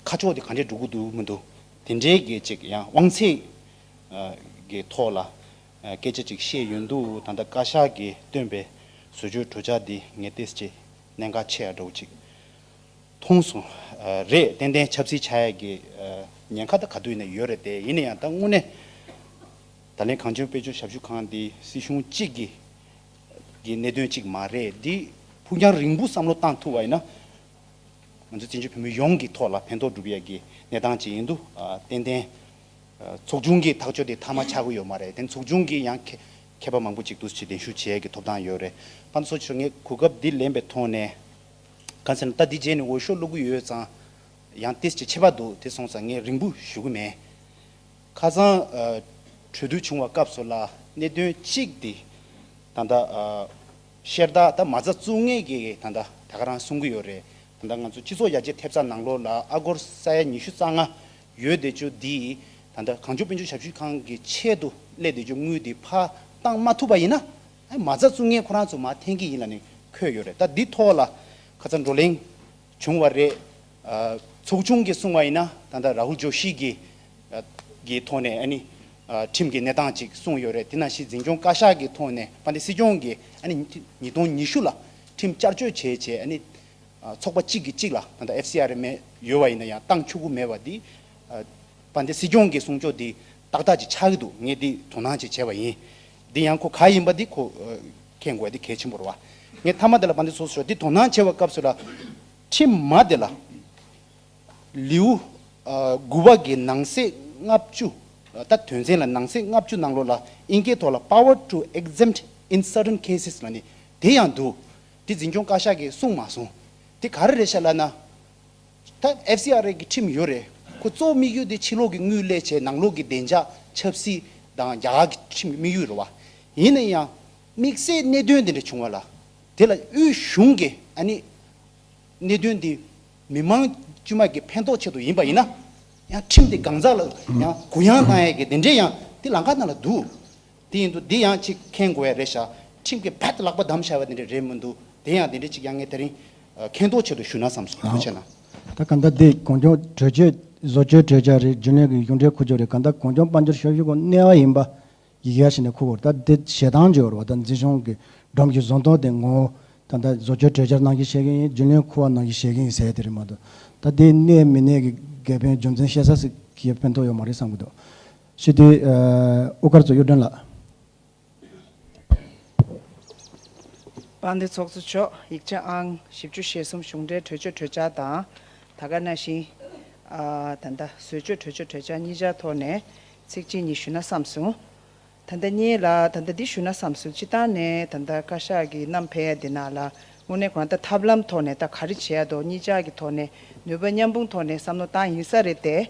ཁ་ཕྱོགས་དེ་ག་འདྲས་འགྲོ་གི་འདུག་མི་འདུག་དེ་འདྲའི་གི་ཅིག་ཡང་དབང་ཚད་ཨ་གི་ཐོག་ལ་ཨ་སྐད་ཆ་ཅིག་བཤད་ཡོང་དུས་ད་ལྟ་བཀའ་ཤག་གིས་བཏོན་པའི་བཟོ་བཅོས་གྲོས་འཆར་འདི་ངས་ཏོག་ཙམ་ཅིག་གནད་འགག་ཆེ་ཡ་འདྲ་བོ་ཅིག་མཐོང་སོང་། ཨ་རེད། ཏན་ཏན་ཆབ་སྲིད་ཆགས་ཡ་གི་ཨ་ཉེན་ཁ་ད་ག་དུས་ཡིན་ན་ཡོད་རེད་དེ། ཡིན་ན་ཡང་ད་དངོས་གནས་ད་ལན་གངས་ལྗོངས་དཔལ་འབྱོར་ཞབས་ཞུ་ཁང་འདི་སྲིད་གཞུང་གཅིག་གི་གི་གནད་དོན་གཅིག་མ་རེད། འདི་ཕུགས་རྒྱང་རིང་པོ་བསམ་བློ་བཏང་ཐུབ་པ་ཡིན་ན་ང་ཚོ་བཙན་བྱོལ་བོད་མི་ཡོངས་ཀྱི་ཐོག་ལ་ཕན་ཐོགས་སྒྲུབ་ཡ་གི་གནས་སྟངས་ཅིག་ཡིན་དུས་ཨ་ཏན་ཏན་ཨ་ཚོགས་ཆུང་གི་ཐག་གཅོད་དེ་མཐའ་མ་ཆགས་ཀྱི་ཡོད་མ་རེད། དེ་ཚོགས་ཆུང་གི་ཡང་མཁས་མཁས་པ་མང་པོ་ཅིག་འདུག་ཅིག་གདན་ཞུ་བྱེད་ཡ་གི་ཐོབ་ཐང་ཡོད་རེད། ཕན་ཚོགས་ཆོས་ངས་གོ་སྐབས་འདི་ལེན་པའི་ཐོག་ནས་གང་ཟེར་ན་ད་འདི་རྗེས་ནས་འོས་ཤོག་བླུག་གི་ཡོད་ཙང་ཡང་ཏོག་ཙམ་ཅིག་ཆད་པ་འདུག་དེ་སོང་ཙང་ངས་རིང་པོ་ཞུ་གི་མེད། ཁ་སང་ཨ་གྲོས་བསྡུར་བྱུང་བ་སྐབས་སུ་ལ་གནད་དོན་གཅིག་དེ་ད་ལྟ་ཨ་ཤར་རྟ་ད་མ་རྩ་བཙུགས་མཁན་གྱིས་ད་ལྟ་ད་ག་རང་གསུང་གི་ཡོད་རེད། ད་ལྟ་ང་ཚོ་སྤྱི་ཚོགས་ཡར་རྒྱས་ཐེབས་རྩ་ནང་ལོགས་ལ་ཨ་སྒོར་ས་ཡ་ཉི་ཤུ་རྩ་ལྔ་ཡོད་བསྡད་རྒྱུ་འདི་ད་ལྟ་གངས་ལྗོངས་དཔལ་འབྱོར་ཞབས་ཞུ་ཁང་གི་ཆེད་དུ་སླེབས་བསྡད་རྒྱུ་དངུལ་འདི་ཕར་བཏང་མ་ཐུབ་པ་ཡིན་ན་ཨ་མ་རྩ་བཙུགས་མཁན་ཁོ་རང་ཚོ་མར་འཐེན་གྱི་ཡིན་ལབ་ནས་འཁོད་ཡོད་རེད། ད་འདི་ཐོག་ལ་ཁ་སང་བགྲོ་གླེང་བྱུང་བ་རེད། ཨ་ཚོགས་ཆུང་གིས་གསུངས་པ་ཡིན་ན་ད་ལྟ་རཱ་ཧུལ་ཇོ་ཤི་གི་ཨ་གི་ཐོག་ནས་ཨ་ནི་ཨ་ཁྲིམས་ཀྱི་གནས་སྟངས་ཅིག་གསུངས་ཡོད་རེད། དེ་ནང་བཞིན་འཛིན་སྐྱོང་བཀའ་ཤག་གི་ཐོག་ནས་དཔལ་ལྡན་སྲིད་སྐྱོང་གིས་ཨ་ནི་ཉིས་སྟོང་ཉི་ཤུ་ལ་ཁྲིམས་བསྐྱར་བཅོས་བྱས་བྱས་ཨ་ནི་ཨ་ཚོགས་པ་གཅིག་གིས་གཅིག་ལ་ད་ལྟ་ཨེཕ་སི་ཨར་ཨེམ་ཡོད་པ་ཡིན་ན་ཡང་བཏང་ཆོག་གི་མེད་པ་འདི་ཨ་དཔལ་ལྡན་སྲིད་སྐྱོང་གི་གསུང་ཕྱོགས་འདི་ཏག་ཏག་ཅིག་ཆགས་ཀྱི་འདུག་ངས་འདི་དོ་སྣང་ཅིག་བྱས་པ་ཡིན། འདི་ཡང་ཁོ་ག་ཡིན་པ་འདི་ཁོ་ཨ་མཁྱེན་དགོས་འདི་གལ་ཆེན་པོ་རེད་བ། ངས་མཐའ་མ་དེ་ལ་དཔལ་ལྡན་ཚོགས་གཙོ་མཆོག་འདི་དོ་སྣང་བྱས་པ་སྐབས་སུ་ལ་ཁྲིམས་མ་དེ་ལ་ལེའུ་ཨ་དགུ་པ་གི་ནང་གསེས་ལྔ་བཅུ་ཨ་ད་དོན་ཚན་ལ་ནང་གསེས་ལྔ་བཅུ་ནང་ལོགས་ལ་ཨིན་སྐད་ཐོག་ལ་power to exempt in certain cases ལབ་ནས་དེ་ཡང་འདུག་དེ་འཛིན་སྐྱོང་བཀའ་ཤག་གིས་གསུངས་མ་སོང་། དེ་ག་རེ་རེད་ཤག་ལབ་ན། ད་ཨེཕ་སི་ཨར་ཨེ་གི་ཁྲིམས་ཡོད་རེད། ཁོ་གཙོ་བོ་དམིགས་ཡུལ་དེ་ཕྱི་ལོགས་ཀྱི་དངུལ་ལེན་བྱས་ནང་ལོགས་ཀྱི་བདེ་འཇགས་ཆབ་སྲིད་དང་རྒྱ་གར་གྱི་ཁྲིམས་ཀྱི་དམིགས་ཡུལ་རེད་བ། ཡིན་ན་ཡང་དམིགས་བསལ་གནད་དོན་དེ་འདྲ་བྱུང་བ་ལ་དེ་ལ་དབུས་གཞུང་གིས་ཨ་ནི་གནད་དོན་འདི་མི་མང་དཀྱུས་མ་གི་ཕན་ཐོགས་ཆེད་དུ་ཡིན་པ་ཡིན་ན་ཡང་ཁྲིམས་དེ་གང་ཟག་ལ་ཡང་གུ་ཡངས་གནང་ཡས་ཀྱི་དེ་འདྲས་ཡང་དེ་ལམ་ཁ་ནང་ལ་འདུག་དེ་ཡིན་དུས་འདི་ཡང་ཅིག་མཁྱེན་དགོས་ཡ་རེད་ཤག་ཁྲིམས་ཀྱི་ཕད་ལག་པ་བསྡམས་བཞག་པ་དེ་འདྲ་རེད་མི་འདུག་དེ་ཡང་དེ་འདྲ་ཅིག་ཡང་ངས་དེ་རིང་ཨ་མཁྱེན་རྟོགས་ཆེད་དུ་ཞུ་ན་བསམ་སོང་། ཐུགས་རྗེ་ཆེ་གནང་། ད་གང་ལྟར་འདི་གངས་ལྗོངས་གྲོས་ཆོད་བཟོ་བཅོས་གྲོས་འཆར་རེད། རྒྱུན་ལས་ཀྱི་གཞུང་འབྲེལ་ཁུ་བྱུག་རེད། གང་ལྟར་གངས་ལྗོངས་དཔལ་འབྱོར་ཞབས་ཞུ་ཁང་གནས་པ་ཡིན་པ་ཡི་གེ་ཞིག་ནས་ཁུ་བོར་ད་འདི་ཞེ་སྡང་བྱོས་ར་བ་ད་འཛིན་སྐྱོང་གི་སྒྲོམ་གྱི་བཟོ་འདོགས་དེ་ངོ་བོ་ད་ལྟ་བཟོ་བཅོས་གྲོས་འཆར་ནང་བཞིན་བཤད་ཀྱི་ཡིན། རྒྱུན་ལས་ཁུ་བ་ནང་བཞིན་བཤད་ཀྱི་ཡིན་ཟེར་དེ་རེད་མ་གཏོགས་ད་འདི་གནས་མི་གནས་ཀྱི་འགལ་ཕན་རྒྱུ་མཚན་བཤད་ས་ཞིག་གི་ཕན་ཐོགས་ཡོད་མ་རེད་བསམ་གྱི་འདུག་ཞུ་དུས་ཨ་དབུ་དཀར་ཚོ་གཡུ་སྒྲོན་ལགས། དཔལ་ལྡན་ཚོགས་གཙོ་མཆོག་ཡིག་ཆ་ཨང་བཞི་བཅུ་ཞེ་གསུམ་གཞུང་འབྲེལ་གྲོས་ཆོད་གྲོས་འཆར་དང་། ད་ག་ནང་བཞིན་ཨ་ད་ལྟ་བཟོ་བཅོས་གྲོས་ཆོད་གྲོས་འཆར་གཉིས་ཆར་ཐོག་ནས་ཚིག་གཅིག་གཉིས་ཞུ་ན་བསམ་སོང་། ད་ལྟ་གཉིས་ལ་ད་ལྟ་འདི་ཞུ་ན་བསམ་སོང་། སྤྱིར་བཏང་ནས་ད་ལྟ་བཀའ་ཤག་གིས་བསྣམས་ཕེབས་ཡ་འདི་ནང་ལ་ དངོས་གནས་ཁོ་རང་ད་ཐབས་ལམ་ཐོག་ནས་ད་ག་རེ་བྱེད་ཡ་འདུག་གཉིས་ཆ་གི་ཐོག་ནས་ནུས་པ་མཉམ་སྤུངས་ཐོག་ནས་བསམ་བློ་བཏང་ཡིན་ས་རེད་དེ།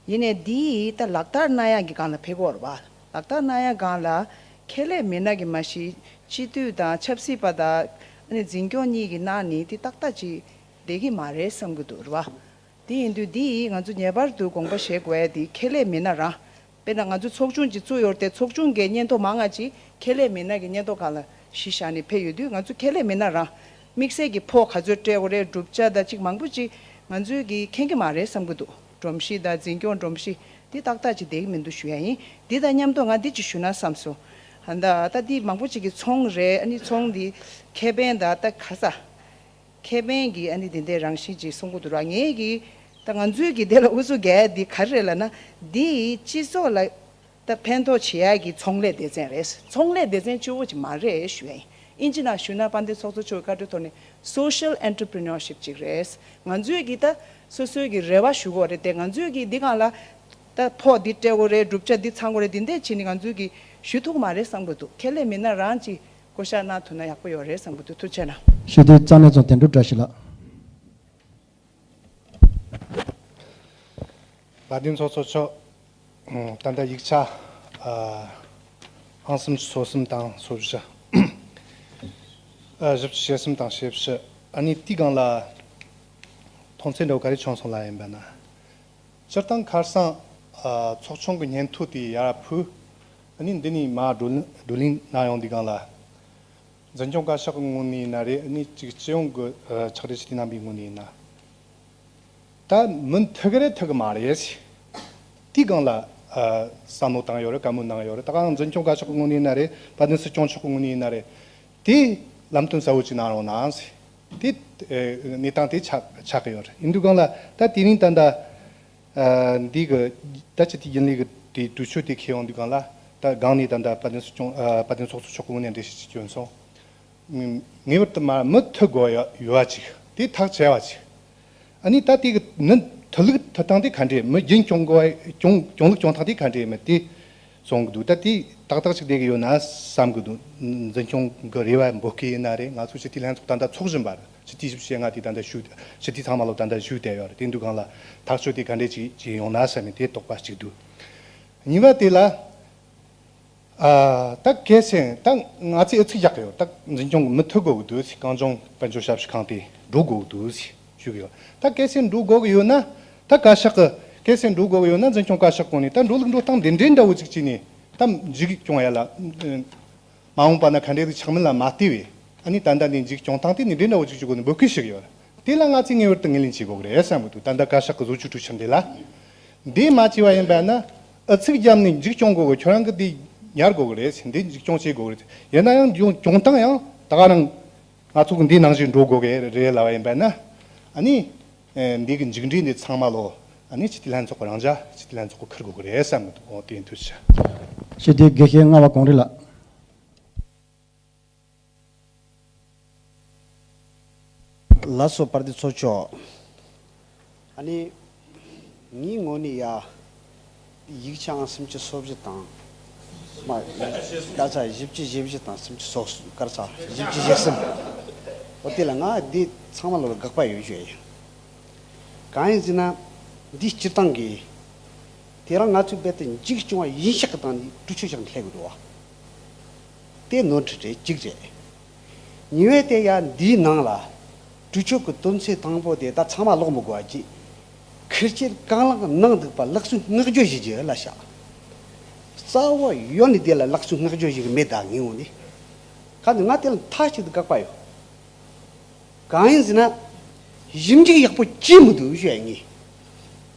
ཡིན་ནའི་འདི་ད་ལག་བསྟར་གནང་ཡ་གི་སྒང་ལ་ཕེབས་ཀྱི་ཡོད་རེད་བ། ལག་བསྟར་གནང་ཡ་སྒང་ལ་ཁེ་ལས་མི་སྣ་གི་མ་གཞི་སྤྱི་འཐུས་དང་ཆབ་སྲིད་པ་དང་ཨ་ནི་འཛིན་སྐྱོང་གཉིས་ཀྱི་ནང་ནས་དེ་ཏག་ཏག་ཅིག་བསྡད་ཀྱི་མ་རེད་བསམ་གྱི་འདུག་རེད་བ། དེ་ཡིན་དུས་འདི་ང་ཚོ་ངེས་པར་དུ་དགོངས་པ་བཞེས་དགོས་ཡ་དེ་ཁེ་ལས་མི་སྣ་རང་། དཔེར་ན་ང་ཚོ་ཚོགས་ཆུང་ཅིག་བཙུགས་ཡོད་རེད་དེ། ཚོགས་ཆུང་གི་སྙན་ཐོ་མང་ང་ཅིག་ཁེ་ལས་མི་སྣ་གི་སྙན་ཐོ་སྒང་ལ་གཞི་བཞག་ནས་ཕེབས་ཡོད་དུས། ང་ཚོ་ཁེ་ལས་མི་སྣ་རང་དམིགས་བསལ་གྱི་ཕོགས་ག་ཚོད་སྤྲད་དགོས་རེད། བསྒྲུབ་བྱ་དང་ཅིག་མང་པོ་ཅིག་ང་ཚོས་ཀྱིས་མཁྱེན་གྱི་མ་རེད་བསམ་གྱི་འདུག་སྒྲོམ་གཞི་དང་འཛིན་སྐྱོང་སྒྲོམ་གཞི་འདི་ཏག་ཏག་ཅིག་བསྡད་ཀྱི་མི་འདུག་ཞུ་ཡ་ཡིན། འདི་དང་མཉམ་དུ་ང་འདི་ཅིག་ཞུ་ན་བསམ་སོང་། ད་ད་འདི་མང་པོ་ཅིག་གིས་ཚོང་རེད། ཨ་ནི་ཚོང་འདི་ཁེ་ཕན་དང་ད་ག་ས། ཁེ་ཕན་གྱི་ཨ་ནི་དེ་འདྲའི་རང་བཞིན་ཅིག་གསུང་གི་འདུག་ར། ངས་ཀྱིས་ད་ང་ཚོའི་གི་དེ་ལ་ཨུ་ཚུགས་རྒྱག་ཡ་འདི་ག་རེ་རེད་ལབ་ན། འདི་སྤྱི་ཚོགས་ལ་ད་ཕན་ཐོགས་བྱེད་ཡ་གི་ཚོང་ལས་སྡེ་ཚན་རེད། ཚོང་ལས་སྡེ་ཚན་གཅིག་པོ་ཅིག་མ་རེད་ཞུ་ཡ་ཡིན། ཨིན་ཇི་ནང་ཞུས་ན་དཔལ་ལྡན་ཚོགས་གཙོ་མཆོག་གི་བཀའ་འཁྲོལ་ཐོག་ནས་social entrepreneurship ཅིག་རེད། ང་ཚོའི་གི་ད་སོ་སོའི་གི་རེ་བ་ཞུ་དགོས་རེད་དེ། ང་ཚོའི་གི་འདི་སྒང་ལ་ད་ཕོགས་འདི་སྤྲད་དགོས་རེད། བསྒྲུབ་བྱ་འདི་ཚང་དགོས་རེད། འདི་འདྲས་བྱས་ནས་ང་ཚོའི་གི་ཞུ་ཐུབ་ཀྱི་མ་རེད་བསམ་གི་འདུག་ཁེ་ལས་མི་སྣ་རང་ཅིག་བསྐོ་བཞག་གནང་ཐུབ་ན་ཡག་པོ་ཡོད་རེད་བསམ་གྱི་འདུག་ཐུགས་རྗེ་གནང་། ཞུ་དེ་རྩ་ནས་ཚོང་དོན་གྲུབ་བཀྲ་ཤིས་ལགས། དཔལ་ལྡན་ཚོགས་གཙོ་མཆོག་ད་ལྟ་ཡིག་ཆ་ཨང་སུམ་ཅུ་སོ་གསུམ་དང་སོ་བཞི། བཞི་བཅུ་ཞེ་གསུམ་དང་ཞེ་བཞི། ཨ་ནི་དེའི་སྒང་ལ་མཐོང་ཚད་འདྲ་བོ་ག་རེ་བྱུང་སོང་ལབ་ཡིན་པ་ན། སྤྱིར་བཏང་ཁ་སང་ཚོགས་ཆུང་གི་སྙན་ཐོ་དེ་ཡར་ཕུལ། ཨ་ནི་འདི་ནས་མར་བགྲོ་གླེང་བགྲོ་གླེང་གནང་ཡོང་དུས་སྒང་ལ། འཛིན་སྐྱོང་བཀའ་ཤག་གི་ངོས་ནས་ཡིན་ན་རེད། ཨ་ནི་ཅིག་སྤྱི་ཡོངས་ཀྱི་ཕྱག་སྦྲེལ་ཞུ་དེ་རྣམ་པའི་ངོས་ནས་ཡིན་ན། ད་མུ་མཐུད་ཀྱི་རེད་ཐུབ་ཀྱི་མ་རེད། དེའི་སྒང་ལ་བསམ་བློ་བཏང་ཡོད་རེད། བཀའ་མོལ་གནང་ཡོད་རེད། ད་ག་རང་འཛིན་སྐྱོང་བཀའ་ཤག་གི་ངོས་ནས་ཡིན་ན་རེད། དཔལ་ལྡན་སྲིད་སྐྱོང་མཆོག་གི་ངོས་ནས་ཡིན་ན་རེད། དེ་ལམ་སྟོན་གསལ་བོ་ཅིག་གནང་རོགས་གནང་ཟེར། དེ་གནས་སྟངས་དེ་ཆགས་ཆགས་ཀྱི་ཡོད་རེད། ཡིན་དུས་སྒང་ལ་ད་དེ་རིང་ད་ལྟ་འདི་གི་ད་ཅི་དེ་རྒྱུན་ལས་ཀྱི་དེ་གྲོས་ཆོད་དེ་འཁེལ་ཡོང་དུས་སྒང་ལ། ད་སྒང་ནས་ད་ལྟ་དཔལ་ལྡན་སྲིད་སྐྱོང་དཔལ་ལྡན་ཚོགས་གཙོ་མཆོག་གི་ངོས་ནས་འགྲེལ་བཤད་ཅིག་བསྐྱོན་སོང་། ངེས་པར་དུ་མ་མུ་མཐུད་དགོས་ཡོད་པ་ཅིག་དེ་ཐག་བཅད་པ་ཅིག་ཨ་ནི་ད་དེ་གི་ནི་མཐུད་ལུགས་མཐུད་སྟངས་དེ་ག་འདྲས་མི་རྒྱུན་སྐྱོང་དགོས་པ་སྐྱོང་སྐྱོང་ལུགས་སྐྱོང་སྟངས་དེ་ག་འདྲས་མི་དེ་གསུང་གི་འདུག་ད་དེ་ཏག་ཏག་ཅིག་བསྡད་ཀྱི་ཡོད་ན་བསམ་གི་འདུག་འཛིན་སྐྱོང་གི་རེ་བ་འབོད་སྐུལ་ཡིན་ན་རེད། ང་ཚོ་སྤྱི་འཐུས་ལྷན་ཚོགས་ད་ལྟ་ཚོགས་བཞིན་པ་རེད། སྤྱི་འཐུས་བཞི་བཅུ་ཞེ་ལྔ་དེ་ད་ལྟ་བཞུགས། སྤྱི་འཐུས་ཚང་མ་ལོ་ད་ལྟ་བཞུགས་བསྡད་ཡོད་རེད། དེ་འདུག་སྒང་ལ་ཐག་གཅོད་དེ་ག་འདྲས་ཅིག་ཅིག་ཡོང་ན་བསམ་ནས་དེ་དོགས་པ་གཅིག་འདུག་གཉིས་པ་དེ་ལ། ཨ། ད་གལ་སྲིད་ད་ང་ཚོས་ཨུ་ཚུགས་རྒྱག་གི་ཡོད། ད་འཛིན་སྐྱོང་གི་མུ་མཐུད་དགོས་ཀྱི་འདུག་ཟེར། གངས་ལྗོངས་དཔལ་འབྱོར་ཞབས་ཞུ་ཁང་དེ་འགྲོ་དགོས་ཀྱི་འདུག་ཟེར་ཞུ་གི་ཡོད། ད་གལ་སྲིད་འགྲོ་དགོས་ཀྱི་ཡོད་ན། ད་བཀའ་ཤག་གི་གལ་སྲིད་འགྲོ་དགོས་ཀྱི་ཡོད་ན། འཛིན་སྐྱོང་བཀའ་ཤག་གོང་ནས་ད་འགྲོ་ལུགས་འགྲོ་སྟངས་འདི་འདྲའི་འདྲ་བོ་ཅིག་བྱས་ནས་ད་འཇིགས་སྐྱོང་ཡ་ལ། མ་འོངས་པ་ན་ག་འདྲའི་ཆགས་མིན་ལ་མ་ལྟོས་པའི། ཨ་ནི་ད་ལྟ་འདི་འཇིགས་སྐྱོང་སྟངས་དེ་འདི་འདྲའི་འདྲ་བོ་ཅིག་བྱེད་དགོས་ནས་འབོད་སྐུལ་ཞུ་གི་ཡོད། དེ་ལ་ང་ཚོས་ངེས་པར་དུ་ངོས་ལེན་བྱེད་དགོས་ཀྱི་རེད་བསམ་གི་འདུག་ད་ལྟ་བཀའ་ཤག་གི་བཟོ་བཅོས་གྲོས་ཆོད་འདི་ལ། འདི་མ་བྱས་པ་ཡིན་པ་ན། ཨུ་ཚུགས་བརྒྱབ་ནས་འཇིགས་སྐྱོང་དགོས་གི། ཁྱོད་རང་གི་དེ་ཉར་དགོས་གི་རེད། འདི་འཇིགས་སྐྱོང་བྱེད་དགོས་གི་རེད། ཡིན་ན་ཡང་སྐྱོང་སྐྱོང་སྟངས་ཡང་ད་ག་རང་ང་ཚོ་གི་འདི་ནང་བཞིན་འགྲོ་དགོས་གི་རེད་ལབ་པ་ཡིན་པ་ན། ཨ་ནི། ཨེ། འདི་གི་མཇུག་འབྲས་འདི་ཚང་མ་ལོ། ཨ་ནི་སྤྱི་འཐུས་ལྷན་ཚོགས་གི་རང་འཇགས་སྤྱི་འཐུས་ལྷན་ཚོགས་གི་འཁུར་དགོས་གི་རེད་བསམ་གི་འདུག་འོ་དེ་ཡིན་དུས་ཆ། སྤྱི་འཐུས་དགེ་བཤེས་རྔ་བ་གངས་རི་ལགས། ལགས་སོ། དཔལ་ལྡན་ཚོགས་གཙོ། ཨ་ནི། ངའི་ངོས་ནས་ཡ། ཡིག་ཆ་ཨང་སུམ་ཅུ་སོ་བཞི་དང་། མ། ག་རེ་ཟ། བཞི་བཅུ་ཞེ་བཞི་དང་སུམ་ཅུ་སོ། ག་རེ་ཟ། བཞི་བཅུ་ཞེ་གསུམ། འོ་དེ་ལ་ང་འདི་ཚང་མ་ལོ་ལ་དགག་པ་ཡོད་ཞུ་ཡ་ཡིན། གང་ཡིན་ཟེར་ན། འདི་སྤྱིར་བཏང་གི། དེ་རིང་ང་ཚོས་རྦད་དེ་འཇིགས་སྐྱོང་བ་ཡིན་ཤག་གི་སྟེང་ནས་གྲོས་ཆོད་བཞག་ནས་སླེབས་ཀྱི་འདུག་བ། དེ་ནོར་འཁྲུལ་རེད། གཅིག་རེད། གཉིས་པ་དེ་ཡང་འདིའི་ནང་ལ་གྲོས་ཆོད་ཀྱི་དོན་ཚན་དང་པོ་དེ་ད་ཚང་མ་ཀློག་མི་དགོས་པ་ཅིག་ཁེར་སྐྱེས་རྐང་ལག་གནང་འདུག་པ་ལག་སོན་བསྔགས་བརྗོད་བྱེད་རྒྱུ་ལ་བཞག་རྩ་བ་ཡོད་ནས་དེ་ལ་ལག་སོན་བསྔགས་བརྗོད་བྱེད་ཀྱི་མེད། ད་ངའི་ངོས་ནས། གང་ནས་ང་དེ་ལ་མཐའ་གཅིག་ཏུ་དགག་པ་ཡོད། གང་ཡིན་ཟེར་ན། ཞིབ་འཇུག་ཡག་པོ་བྱེད་མི་འདུག་ཞུ་ཡ་ཡིན།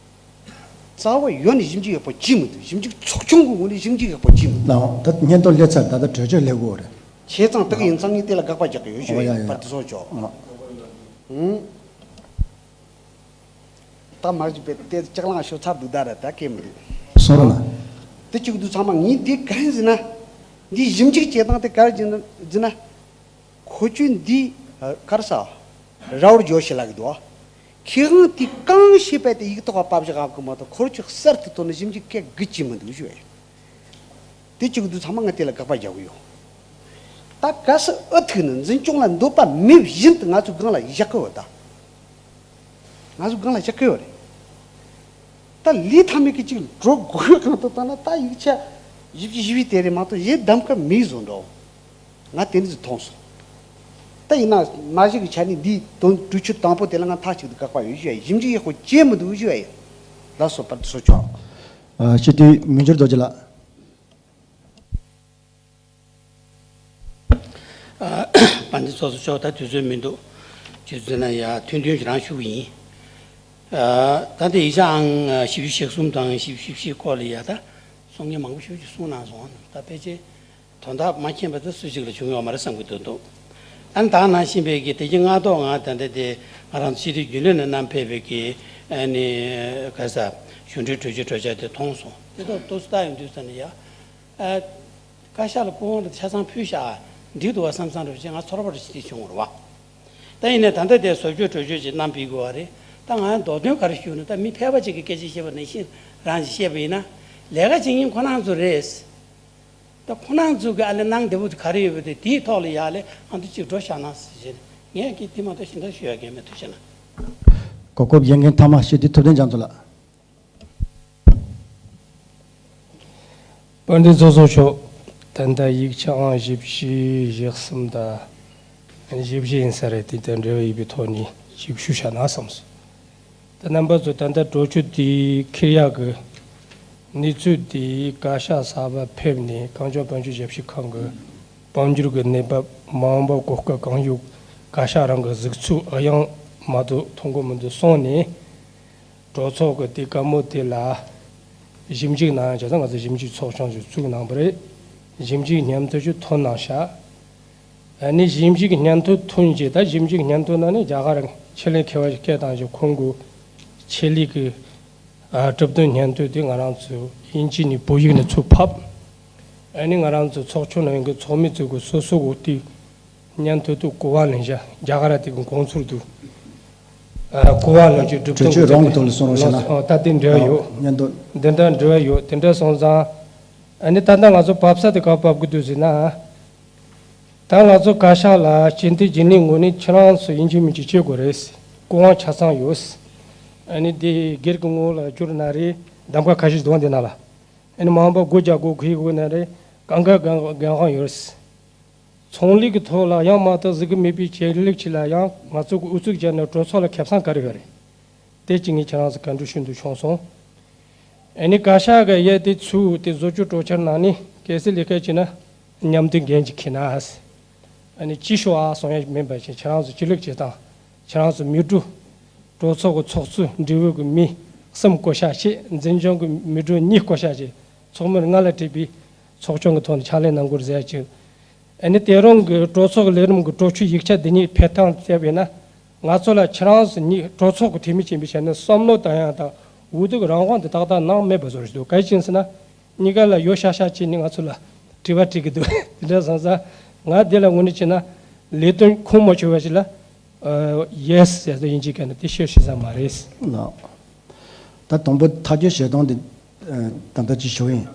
རྩ་བ་ཡོད་ནས་ཞིབ་འཇུག་ཡག་པོ་བྱེད་མི་འདུག་ཞིབ་འཇུག་ཚོགས་ཆུང་གི་ངོས་ནས་ཞིབ་འཇུག་ཡག་པོ་བྱེད་མི་འདུག་ལའོ། ད་སྙན་ཐོ་སླེབས་ཚར། ད་ལྟ་གྲོས་ཆོད་སླེབས་ཡོད་རེད། བྱས་ཙང་དེ་ག་ཡིན་ཙང་ངས་དེ་ལ་དགག་པ་རྒྱག་གི་ཡོད་ཞུ་ཡ་ཡིན། ཨོ་ཡ་ཡ། དཔལ་ལྡན་ཚོགས་གཙོ། ཨོ། ཧུམ། ད་མ་གཞི་པའི་དེ་ལྕགས་ལང་ཤོར་ཚར་འདུག་ད་ར་ད་གས་མི་འདུག་སོང་ར་ལ། དེ་གཅིག་འདུག་ཚང་མ་ངས་འདི་ག་རེ་ཟེར་ན། འདི་ཞིབ་འཇུག་བྱེད་སྟངས་དེ་ག་རེ་ཟེར་ན། ཁོ་ཚོས་འདི་ག་རེ་ཟ། ར་བར་འཇོག་ཞེས་ལབ་ཀྱི་འདུག་མཁས་དབང་དེ་གང་ཤེས་པ་དེ་ཡིག་ཐོག་ལ་ཕབ་བཞག་གི་མ་གཏོགས་ཁོ་ཚོས་གསར་དུ་ཐོན་ནས་ཞིབ་འཇུག་སྐད་དགུ་བྱེད་མི་འདུག་ཞུ་བས། དེ་གཅིག་འདུག་ཚང་མ་ངས་དེ་ལ་དགག་པ་རྒྱག་གི་ཡོད། ད་གལ་སྲིད་ཨུ་ཐུག་ནས་འཛིན་སྐྱོང་ལ་འདོད་པ་མེད་བཞིན་དུ་ང་ཚོའི་སྒང་ལ་བཞག་གི་ཡོད་ད། ང་ཚོའི་སྒང་ལ་བཞག་གི་ཡོད་རེད། ད་ལས་མཐའ་མའི་གི་གཅིག་འགྲོ་དགོས་ཡོད་གང་དུ་བཏང་ན། ད་ཡིག་ཆ་བཞི་བཅུ་ཞེ་བཞི་དེ་རེད་མ་གཏོགས་གཞན་གདམ་ཁ་མེད་བཟོ་འདྲ། ང་དེ་འདྲ་ཞིག་མཐོང་སོང་། ད་ཡིན་ན་མ་གཞི་གི་ཆ་ནས་འདིའི་དོན་གྲོས་ཆོད་དང་པོ་དེ་ལ་ང་མཐའ་གཅིག་ཏུ་དགག་པ་ཡོད་ཞུ་ཡ་ཡིན། ཞིབ་འཇུག་ཡག་པོ་བྱས་མི་འདུག་ཞུ་ཡ་ཡིན། ལགས་སོ། བར་དུ་གསོལ་ཆོག་ཨ། སྤྱི་འཐུས་མི་འགྱུར་རྡོ་རྗེ་ལགས། ཨ། དཔལ་ལྡན་ཚོགས་གཙོ་མཆོག་ད་དུས་ཚོད་མི་འདུག་ཅེས་ཟེར་ན་ཡ་ཐུང་ཐུང་ཞིག་རང་ཞུ་གི་ཡིན། ཨ། ད་ལྟ་ཡིག་ཆ་ཨང་བཞི་བཅུ་ཞེ་གསུམ་དང་བཞི་བཅུ་ཞེ་བཞི་སྐོར་ལ་ཡ་ད་གསུང་མཁན་མང་པོ་ཞེ་པོ་ཅིག་གསུངས་གནང་སོང་། ད་ཕལ་ཆེར་དོན་དག་མ་མཁྱེན་པ་ད་སུ་ཞིག་ལ་བྱུང་ཡོད་མ་རེད་བསམ་གྱི་འདུག་ཨ་ནི་ད་ག་ནང་བཞིན་པའི་གི་དེ་གི་སྔ་ཐོག་ང་ད་ལྟ་དེ་ང་རང་ཚོ་སྤྱི་འཐུས་རྒྱུན་ལས་ནས་བསྣམས་ཕེབས་པའི་གི་ཨ་ནི་ག་ས་གཞུང་འབྲེལ་གྲོས་ཆོད་གྲོས་འཆར་དེ་མཐོང་སོང་། དེ་ཐོག་ཏོག་ཙམ་ལྟ་ཡོང་དུས་ཙམ་ནས་ཡ། ཨ། བཀའ་ཤག་ལ་སྐུ་དབང་ལ་ཆ་ཚང་ཕུལ་བཞག་འགྲིག་འདུག་བ་བསམ་བསམ་རེ་བྱས་ང་ཚོར་བ་རེ་ཞིག་དེ་བྱུང་བ་རེད་བ། ད་ཡིན་ནའི་ད་ལྟ་དེ་བཟོ་བཅོས་གྲོས་ཆོད་ཅིག་བསྣམས་ཕེབས་དགོས་བ་རེད། ད་ང་མདོ་དོན་ག་རེ་ཞུ་ན། ད་མི་ཕལ་པ་ཅིག་གིས་སྐད་ཆ་བཤད་པ་ནང་བཞིན་རང་ཅིག་བཤད་པ་ཡིན་ན། ལས་ཀ་བྱེད་མཁན་ཁོ་རང་ཚོ་རེད། ད་ཁོ་རང་ཚོ་གི་ཨ་ལས་གནང་བདེ་པོ་དེ་ག་རེ་ཡོད་པ་དེ་དེའི་ཐོག་ལ་ཡ་ལས་ཨ་མདོ་གཅིག་འགྲོ་བཞག་ན་ཟེར་བྱས་ནས། ངས་ཀྱིས་དེ་མ་གཏོགས་གཞན་དག་ཞུ་ཡ་གང་མེད། ཐུགས་རྗེ་གནང་། གོ་སྐབས་ཡོད་མཁན་ཐ་མ་སྤྱི་འཐུས་ཐུབ་བསྟན་རྒྱ་མཚོ་ལགས། དཔལ་ལྡན་ཚོགས་གཙོ་མཆོག་ད་ལྟ་ཡིག་ཆ་ཨང་བཞི་བཅུ་ཞེ་གསུམ་དང་བཞི་བཅུ་ཡིན་ས་རེད། དེ་དང་འབྲེལ་བ་ཡོད་པའི་ཐོག་ནས་ཞིབ་ཞུ་བྱ་ན་བསམས་སོང་། ད་རྣམ་པ་ཚོ་ད་ལྟ་གྲོས་ཆོད་དེ་འཁྱེར་ཡག་གི་གནས་ཚུལ་དེ་བཀའ་ཤག་གསར་པ་ཕེབས་ནས་གངས་ལྗོངས་དཔལ་འབྱོར་ཞབས་ཞུ་ཁང་གི་དཔལ་འབྱོར་གྱི་གནས་བབ། མ་འོངས་པ་གོ་སྐབས་གང་ཡོད། བཀའ་ཤག་རང་གི་གཟིགས་ཚུལ་ཨ་ཡང་མ་གཏོགས་མཐོང་གི་མི་འདུག་གསུངས་ནས། གྲོས་ཚོགས་ཀྱི་དེ་བཀའ་མོལ་དེ་ལ་ཞིབ་འཇུག་གནང་ཡ་བྱས་ཙང་ང་ཚོ་ཞིབ་འཇུག་ཚོགས་ཆུང་ཞིག་བཙུགས་གནང་བ་རེད། ཞིབ་འཇུག་སྙན་ཐོ་ཞིག་ཐོན་གནང་ཤག་ཨ་ནི་ཞིབ་འཇུག་སྙན་ཐོ་ཐོན་རྗེས། ད་ཞིབ་འཇུག་སྙན་ཐོ་ནང་ནས་རྒྱ་གར་ཆེད་ལས་མཁས་པ་ཞིག་སྐད་བཏང་རྗེས་ཁོང་གི་ཆེད་ལས་ཀྱི་ཨ་གྲུབ་དོན་སྙན་ཐོ་དེ་ང་རང་ཚོ་དབྱིན་ཇི་ནས་བོད་ཡིག་ནས་ཚུར་ཕབ། ཨ་ནི་ང་རང་ཚོ་ཚོགས་ཆུང་ནང་གི་ཚོགས་མི་ཚོ་གི་སོ་སོ་གི་དེ་སྙན་ཐོ་དེ་གོ་བ་ལེན་བྱས། རྒྱ་གར་དེ་གི་དགོངས་ཚུལ་དེ། ཨ། གོ་བ་ལེན་རྒྱུ་གྲུབ་དོན་གྱི་ཆོས་རང་གི་ཐོག་ལ་གསུང་རོགས་བྱས་ན། ཨ། ད་དེ་འབྲེལ་བ་ཡོད། སྙན་ཐོ། འདི་འདྲ་འབྲེལ་བ་ཡོད། དེ་འདྲ་སོང་ཙང་། ཨ་ནི་ད་ལྟ་ང་ཚོ་བབས་ས་དེ་ག་བབས་ཀྱི་འདུག་ཟེར་ན། ད་ང་ཚོ་བཀའ་ཤག་ལ་སྤྱི་འཐུས་རྒྱུན་ལས་ངོས་ནས་ཁྱེད་རང་ཚོ་ཡིན་གཅིག་མིན་གཅིག་བྱེད་དགོས་རེད། སྐུ་དབང་ཆ་ཚང་ཡོད། ཨ་ནི་དེ་སྒེར་གྱི་ངོ་ལ་བསྒྱུར་ན་རེད། གདམ་ག་ཁ་ཤས་འདུག་འདི་ནང་ལ། ཨ་ནི་མ་འོངས་པ་སྒོ་རྒྱག་དགོས་གི་ཡོད་ན་རེད། གང་ག་གང་གང་གང་ཡོད། ཚོང་ལས་ཀྱི་ཐོག་ལ་ཡང་མ་གཏོགས་གཟིགས་གི་མེད་པའི་ཆེད་ལས་ཅིག་ལ་ཡང་ང་ཚོ་གི་ཨུ་ཚུགས་བརྒྱབ་ནས་གྲོས་ཚོགས་ལ་ཁེ་བཟང་ག་རེ་ཡོད་རེད། དེ་གཅིག་ངས་ཁྱེད་རང་ཚོ་བཀའ་འདྲི་ཞུ་འདོད་བྱུང་སོང་། ཨ་ནི་བཀའ་ཤག་གི་ཡས་དེ་ཚུར་དེ་བཟོ་བཅོས་གྲོས་འཆར་ནང་ནས་གལ་སྲིད་ལས་ཀ་བྱེད་ན་མཉམ་དུ་འགན་ཅིག་འཁྱེར་ན། ཨ་ནི་ཅི་ཤོག་ཨ་གསུང་ཡ་མིན་པ་བཞིན་ཁྱེད་རང་ཚོ་ཅི་ལེགས་བྱེད་སྟངས། ཁྱེད་རང་ཚོ་མི་དྲུག་གྲོས་ཚོགས་ཀྱི་ཚོགས་གཙོ་འབྲེལ་ཡོད་ཀྱི་མི་གསུམ་བསྐོ་བཞག་བྱས། འཛིན་སྐྱོང་གི་མི་དྲུག་གཉིས་བསྐོ་བཞག་བྱས། ཚོགས་མི་ལྔ་ལ་དྲིལ་བའི་ཚོགས་ཆུང་གི་ཐོག་ནས་ཕྱག་ལས་གནང་དགོས་ཟེར་ཡ་ཅིག་ཨ་ནི་དེ་རིང་གི་གྲོས་ཚོགས་ཀྱི་ལས་རིམ་གྱི་གྲོས་ཆོད་ཡིག་ཆ་འདི་ཉིད་ཕེབས་སྟངས་བལྟས་པས་ན། ང་ཚོ་ལ་ཁྱེད་རང་ཚོ་ཉིད་གྲོས་ཚོགས་ཀྱི་འཐུས་མི་ཡིན་པའི་ཆ་ནས་བསམ་བློ་བཏང་ཡ་དང་འོས་བསྡུ་གི་རང་དབང་འདི་ཏག་ཏག་གནང་མེད་པ་བཟོ་འདྲ་ཞིག་འདུག་ག་རེ་ཡིན་ཟེར་ན། གཉིས་ཀ་ལ་ཡོ་ཤ་ཤ་བྱས་ནས་ང་ཚོ་ལ་དྲི་བ་དྲི་གི་འདུག་དེ་འདྲ་སོང་ཙང་ང་འདི་ལ་དངོས་གནས་བྱས་ན་ལས་དོན་ཁུངས་མ་འཁྱོལ་བ་ཞིག་ལ། ཨ། ཡེས་ཟེར་ཏེ་དབྱིན་ཇིའི་སྐད་ནས་དེ་ཤོད་ཤེས་ས་མ་རེད། ལགས། ད་དང་པོ་ཐག་གཅོད་བྱེད་སྟངས་དེ་ད་ལྟ་ཅིག་ཞུ་ཡིན།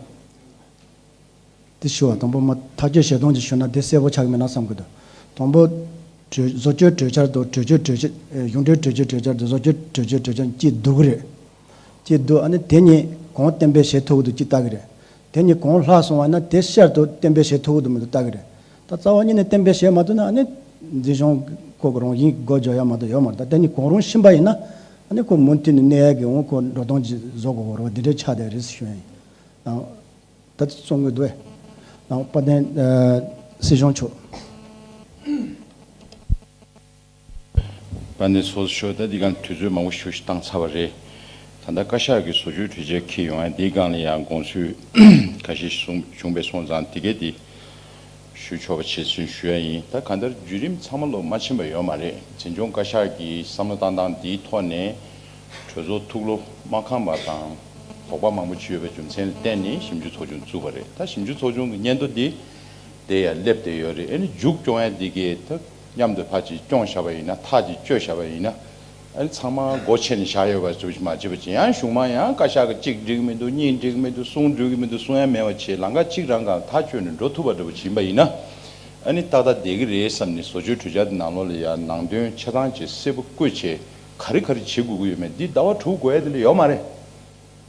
དེ་ཞུ་བ་དང་པོ་མ་ཐག་གཅོད་བྱེད་སྟངས་ཅིག་ཞུ་ན་དེ་གསལ་པོ་ཆགས་ཀྱི་མེད་ན་བསམ་གྱི་འདུག་དང་པོ། གྲོས་བཟོ་བཅོས་གྲོས་འཆར་དང་གྲོས་ཆོད་གྲོས་ཆོད། ཨེ། གཞུང་འབྲེལ་གྲོས་ཆོད་གྲོས་འཆར་དང་བཟོ་བཅོས་གྲོས་ཆོད་གྲོས་འཆར་གཅིག་བསྡུ་གི་རེད། གཅིག་བསྡུ། ཨ་ནི་དེ་གཉིས་གང་གཏན་འབེབས་བྱེད་ཐུབ་ཀྱི་འདུག་གཅིག་ལྟ་གི་རེད། དེ་གཉིས་གང་ལྷག་སོང་བ་ན་དེ་ཤར་དུ་གཏན་འབེབས་བྱེད་ཐུབ་ཀྱི་འདུག་མི་འདུག་ལྟ་གི་རེད། ད་རྩ་བ་ཉིད་ནས་གཏན་འབེབས་བྱེད་མ་ཐུབ་ན་ཨ་ནི་འཛིན་སྐྱོང་ཁོ་གི་རང་བཞིན་སྒོ་རྒྱག་ཡ་མ་གཏོགས་ཡོད་མ་རེད། ད་དེ་གཉིས་གང་རུང་ཕྱིན་པ་ཡིན་ན་ཨ་ནི་ཁོ་མུ་མཐུད་ནས་གནས་ཡ་གི་འོང་ཁོ་འགྲོ་སྟངས་ཅིག་བཟོ་དགོས་གོ་རོགས་འདི་འདྲའི་ཆགས་བསྡད་རེད་ཞུ་ཡ་ཡིན། ད་ད་གསུང་གི་འདུག་ཨེ། ནང་དཔལ་ལྡན་སྲིད་སྐྱོང་མཆོག་དཔལ་ལྡན་ཚོགས་གཙོ་མཆོག་ད་འདི་ག་དུས་ཚོད་མང་པོ་ཞིག་བཏང་ཚར་བ་རེད། ད་ལྟ་བཀའ་ཤག་གི་བཟོ་བཅོས་གྲོས་འཆར་འཁྱེར་ཡོང་ཡ་འདིའི་སྒང་ལ་ཡང་དགོངས་ཚུལ་ཁ་ཤས་གསུངས་བྱུང་བས་སོང་ཙང་དེ་གས་དེ་ཞུ་ཆོག་པ་བྱས་ཚུལ་ཞུ་ཡ་ཡིན། ད་གང་ལྟར་བརྒྱུད་རིམ་ཚང་མ་ལོ་མ་ཕྱིན་པ་ཡོད་མ་རེད། འཛིན་སྐྱོང་བཀའ་ཤག་གི་བསམ་བློ་བཏང་སྟངས་འདིའི་ཐོག་ནས། གྲོས་ཚོགས་ཐུགས་བློ་མ་ཁེངས་པ་དང་དོགས་པ་མང་པོ་ཅིག་ཡོད་པའི་རྒྱུ་མཚན་ལ་བརྟེན་ནས་ཞིབ་འཇུག་ཚོགས་ཆུང་བཙུགས་པ་རེད། ད་ཞིབ་འཇུག་ཚོགས་ཆུང་གི་སྙན་ཐོ་འདི་དེ་ཡང་སླེབས་བསྡད་ཡོད་རེད། ཨ་ནི་མཇུག་སྐྱོང་ཡ་འདི་གས་ད་མཉམ་དུ་ཕར་ཅིག་སྐྱོང་བཞག་པ་ཡིན་ན། ཐག་ཅིག་གཅོད་བཞག་པ་ཡིན་ན། ཨ་ནི་ཚང་མ་སྒོ་ཕྱེ་ནས་བཞག་ཡོད་པ་ཚོ་མ་བྱེད་པ་བྱས། ཡང་གཞུག་མ་ཡང་བཀའ་ཤག་གི་གཅིག་འགྲིག་མི་འདུག་གཉིས་འགྲིག་མི་འདུག་གསུམ་འགྲིག་མི་འདུག་གསུང་ཡ་མེད་པ་བྱས། ལམ་ཁ་གཅིག་རང་གང་ཐག་ཆོད་ནས་འགྲོ་ཐུབ་པ་འདྲ་པོ་ཡིན་པ་ཡིན་ན། ཨ་ནི་ཏག་ཏག་བསྡད་ཀྱི་རེད་བསམ་ནས་བཟོ་བཅོས་གྲོས་འཆར་དེ་ནང་ལོགས་ལ་ཡ་ནང་དོན་ཆ་ཚང་ཅིག་གསལ་པོ་བཀོད་བྱས་ག་རེ་ག་རེ་བྱེད་དགོས་ཀྱི་ཡོད་མེད་འདི་ཟླ་བ་དྲུག་འགོར་ཡ་དེ་ལ་ཡོད་མ་རེད།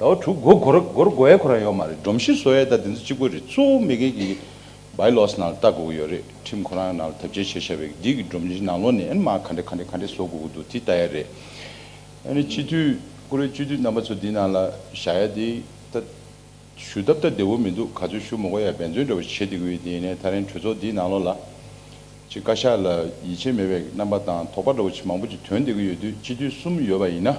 ཟླ་བ་དྲུག་འགོར་འགོར་འགོར་འགོར་ཡ་ཁོ་རང་ཡོད་མ་རེད། སྒྲོམ་གཞི་བཟོ་ཡ་ད་དེ་ཚོ་གཅིག་པོ་རེད། གཙོ་བོ་མི་སྒེར་གྱི་བྷའི་ལོ་སི་ནང་ལ་ལྟ་དགོས་ཀྱི་ཡོད་རེད། ཁྲིམས་ཁོ་རང་ནང་ལ་དེབ་སྐྱེལ་བྱས་བཞག་པའི་འདི་གི་སྒྲོམ་གཞི་ནང་ལོགས་ནས་ཨ་ནི་མ་ག་འདྲ་ག་འདྲ་ག་འདྲ་བཟོ་དགོས་ཀྱི་འདུག་དེ་ལྟ་ཡ་རེད། ཨ་ནི་སྤྱི་འཐུས་བཀུར་འོས་སྤྱི་འཐུས་རྣམ་པ་ཚོ་འདི་ནང་ལ་བཞག་ཡ་དེ་ད། ཞུ་ཐབས་ད་བདེ་བོ་མི་འདུག་ག་ཚོད་ཞུ་མི་དགོས་ཡ་འབད་བརྩོན་འདྲ་བོ་བྱེད་བསྡད་ཀྱི་ཡོད། དེ་ཡིན་ནའི་ད་རིང་གྲོས་ཚོགས་འདིའི་ནང་ལོགས་ལ་ཅིག་བཀའ་ཤག་ལ་ཡིད་ཆེས་མེད་པའི་རྣམ་པ་དང་དོགས་པ་འདྲ་བོ་ཅིག་མང་པོ་ཅིག་ཐོན་བསྡད་ཀྱི་ཡོད་དུས་སྤྱི་འཐུས་གསུམ་ཡོད་པ་ཡིན་ན་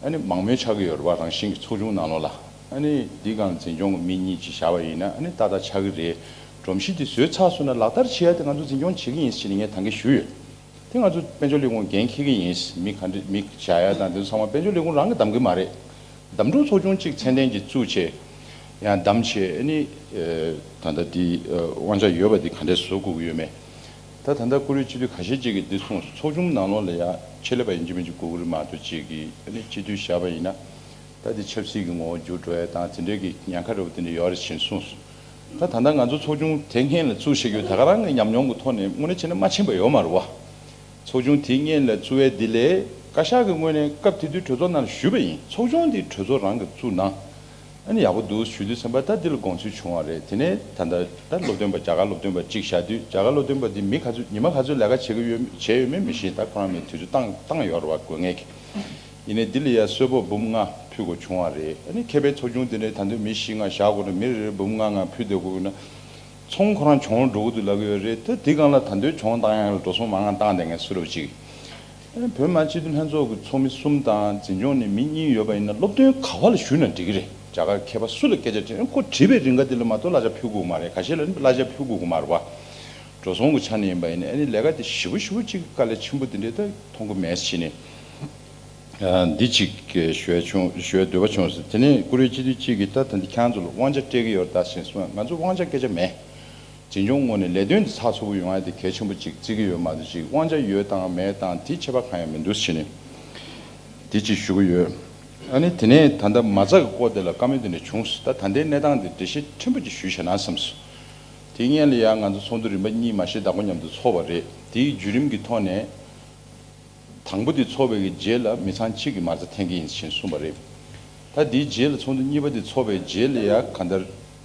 ཨ་ནི་མང་མོས་ཆགས་ཀྱི་ཡོད་རེད་བ། རང་བཞིན་གྱི་ཚོགས་ཆུང་ནང་ལོགས་ལ་ཨ་ནི་འདི་སྒང་འཛིན་སྐྱོང་གི་མི་གཉིས་ཅིག་བཞག་པ་ཡིན་ན་ཨ་ནི་ཏག་ཏག་ཆགས་ཀྱི་རེད། སྒྲོམ་གཞི་དེ་བཟོས་ཚར་སོང་ན་ལག་བསྟར་བྱེད་ཡ་དེ་ང་ཚོ་འཛིན་སྐྱོང་བྱེད་ཀྱི་ཡིན་ཟེར་ནས་ངས་ད་གིན་ཞུས་ཡོད། དེ་ང་ཚོ་དཔལ་འབྱོར་ལས་ཁུངས་འགན་འཁྱེར་གྱི་ཡིན། མི་ག་འདྲ་མི་བཞག་ཡ་དང་དེ་ཚོ་ཚང་མ་དཔལ་འབྱོར་ལས་ཁུངས་རང་གིས་གདམ་གྱི་མ་རེད། གདམ་འགྲོ་ཚོགས་ཆུང་གཅིག་མཚན་ལྡན་གྱིས་བཙུགས་བྱས་ཡང་གདམ་བྱས་ཨ་ནི་ད་ལྟ་འདི་དབང་ཆ་ཡོད་པ་འདི་ག་འདྲས་བཟོ་དགོས་ཀྱི་ཡོད་མེད། ད་ད་ལྟ་བཀུར་འོས་སྤྱི་འཐུས་ཁ་ཤས་ཅིག་གིས་འདི་གསུངས་སོང་། ཚོགས་ཆུང་ནང་ལོགས་ལ་ཡ་ཆེད་ལས་པ་ཡིན་གཅིག་མིན་གཅིག་དགོས་ཀྱི་རེད་མ་གཏོགས་ཅིག་གིས་ཨ་ནི་སྤྱི་འཐུས་བཞག་པ་ཡིན་ན། ད་དེ་ཆབ་སྲིད་ཀྱི་ངོ་བོ་འགྱུར་འགྲོ་ཡ་དང་དེ་འདྲའི་གི་ཉེན་ཁ་འདྲ་བོ་དེ་འདྲ་ཡོད་རེད་ཅེས་གསུངས་སོང་། ད་ད་ལྟ་ང་ཚོ་ཚོགས་ཆུང་དེ་སྔོན་ལ་བཙུགས་བཞག་རྒྱུ་ད་ག་རང་གི་ཉམས་མྱོང་གི་ཐོག་ནས་དངོས་གནས་བྱས་ན་མ་ཕྱིན་པ་ཡོད་མ་རེད་བ། ཚོགས་ཆུང་དེ་སྔོན་ལ་བཙུགས་པའི་དེ་ལས་བཀའ་ཤག་གི་ངོས་ནས་སྐབས་དེ་དུས་གྲོས་ཚོགས་ནང་ལ་ཞུས་པ་ཡིན། ཚོགས་ཆུང་འདི་གྲོས་ཚོགས་རང་གིས་བཙུགས་གནང་། ཨ་ནི་ཡག་པོ་འདུག་ཞུ་དུས་ཙམ་པ་ད་འདི་ལ་དགོངས་ཚུལ་བྱུང་བ་རེད། དེ་ནས་ད་ལྟ་ད་སློབ་སྟོན་པ་རྒྱ་གར་སློབ་སྟོན་པ་གཅིག་བཞག་དུས་རྒྱ་གར་སློབ་སྟོན་པ་འདི་མི་ག་ཚོད་ཉི་མ་ག་ཚོད་ལས་ཀ་བྱེད་ཀྱི་ཡོད་བྱས་ཡོད་མེད་མི་ཤེས། ད་ཁོ་རང་མི་དུས་ཚོད་བཏང་བཏང་ཡོད་རེད་བ། དགོས་ངེས་ཀྱི། ཡིན་ནའི་འདི་ལ་ཡ་གསོལ་ཕོགས་འབུམ་ལྔ་ཕུལ་དགོས་བྱུང་བ་རེད། ཨ་ནི་མཁས་པའི་ཚོགས་ཆུང་དེ་འདྲའི་ད་དུང་མི་བཞི་ལྔ་བཞག་དགོས་ན་མི་རེ་རེར་འབུམ་ལྔ་ལྔ་ཕུལ་བསྡད་དགོས་ན་ཚོང་ཁོ་རང་གྱོང་འགྲོ་གི་འདུག་ལབ་ཀྱི་ཡོད་རེད། ད་འདི་སྒང་ལ་ད་དུང་གྱོང་བཏང་ཡག་ལ་འགྲོ་སོང་མང་ང་བཏང་བསྡད་མཁན་སུ་རེད་པ་ཅིག་ཨ་ནི་བོད་མི་མང་སྤྱི་འཐུས་ལྷན་ཚོགས་ཀྱི་ཚོགས་མི་གསུམ་དང་འཛིན་སྐྱོང་ནས་མི་གཉིས་ཡོད་པ་ཡིན་ན་སློབ་སྟོན་ག་པ་ལ་ཞུས་ན་འགྲིག་གི་རེད། རྒྱ་གར་མཁས་པ་སུ་ལ་སྐད་ཆ་དྲིས་ན་ཁོ་དྲིས་པའི་རིང་ག་འདི་ལ་མ་གཏོགས་གླ་ཆ་ཕུལ་དགོས་མ་རེད། ཁ་ཤས་ལ་ནི་གླ་ཆ་ཕུལ་དགོས་ཀྱི་མ་རེད་བ། འགྲོ་སོང་གི་ཆ་ནས་ཡིན་པ་ཡིན་ན་ཨ་ནི་ལས་ཀ་དེ་ཞེ་པོ་ཞེ་པོ་ཅིག་དཀའ་ལས་ཆེན་པོ་དེ་འདྲའི་ད་མཐོང་གི་མེད་ཟེར་ནས། ཨ། འདི་གཅིག་ཞུ་ཡ་བྱུང་། ཞུ་ཡ་འདོད་པ་བྱུང་ཟེར། དེ་ནས་བཀུར་འོས་སྤྱི་འཐུས་གཅིག་གིས་ད་ད་འདི་ཁྱེད་རང་ཚོ་ལ་དབང་ཆ་སྤྲད་ཀྱི་ཡོད་རེད་ད་ཟེར་གསུངས། ང་ཚོ་དབང་ཆ་སྐད་ཆ་མེད། འཛིན་སྐྱོང་ངོས་ནས་ལས་དོན་འདི་ཚགས་ཚུད་པོ་ཡོང་ཡ་དེ་གལ་ཆེན་པོ་གཅིག་བརྩི་གི་ཡོད་མ་གཏོགས་གཅིག་དབང་ཆ་ཡོད་དང་མེད་དང་དེའི་ཁྱད་པར་གང་ཡང་མི་འདུག་ཟེར་ནས་འདི་གཅིག་ཞུ་གི་ཡོད། ཨ་ནི་དེ་ནས་ད་ལྟ་མ་རྩ་གི་སྐོར་དེ་ལ་བཀའ་མོལ་དེ་འདྲ་བྱུང་སོང་། ད་ད་ལྟའི་གནས་སྟངས་དེ་འགྲེལ་བཤད་ཕྲན་བུ་ཅིག་ཞུས་བཞག་ན་བསམ་སོང་། དེ་སྔོན་ལ་ཡང་ང་ཚོ་ཚོགས་འདུ་རིམ་པ་གཉིས་མ་ཤེས་བདག་པོ་མཉམ་དུ་ཚོགས་པ་རེད། དེའི་བརྒྱུད་རིམ་གྱི་ཐོག་ནས། དང་པོ་དེ་ཚོགས་པའི་གི་རྗེས་ལ་མི་ཚང་གཅིག་གིས་མ་རྩ་འཐེན་གྱི་ཡིན་ཞེས་གསུངས་པ་རེད། ད་དེའི་རྗེས་ལ་ཚོགས་འདུ་གཉིས་པ་དེ་ཚོགས་པའི་རྗེས་ལ་ཡ་གང་ལྟར་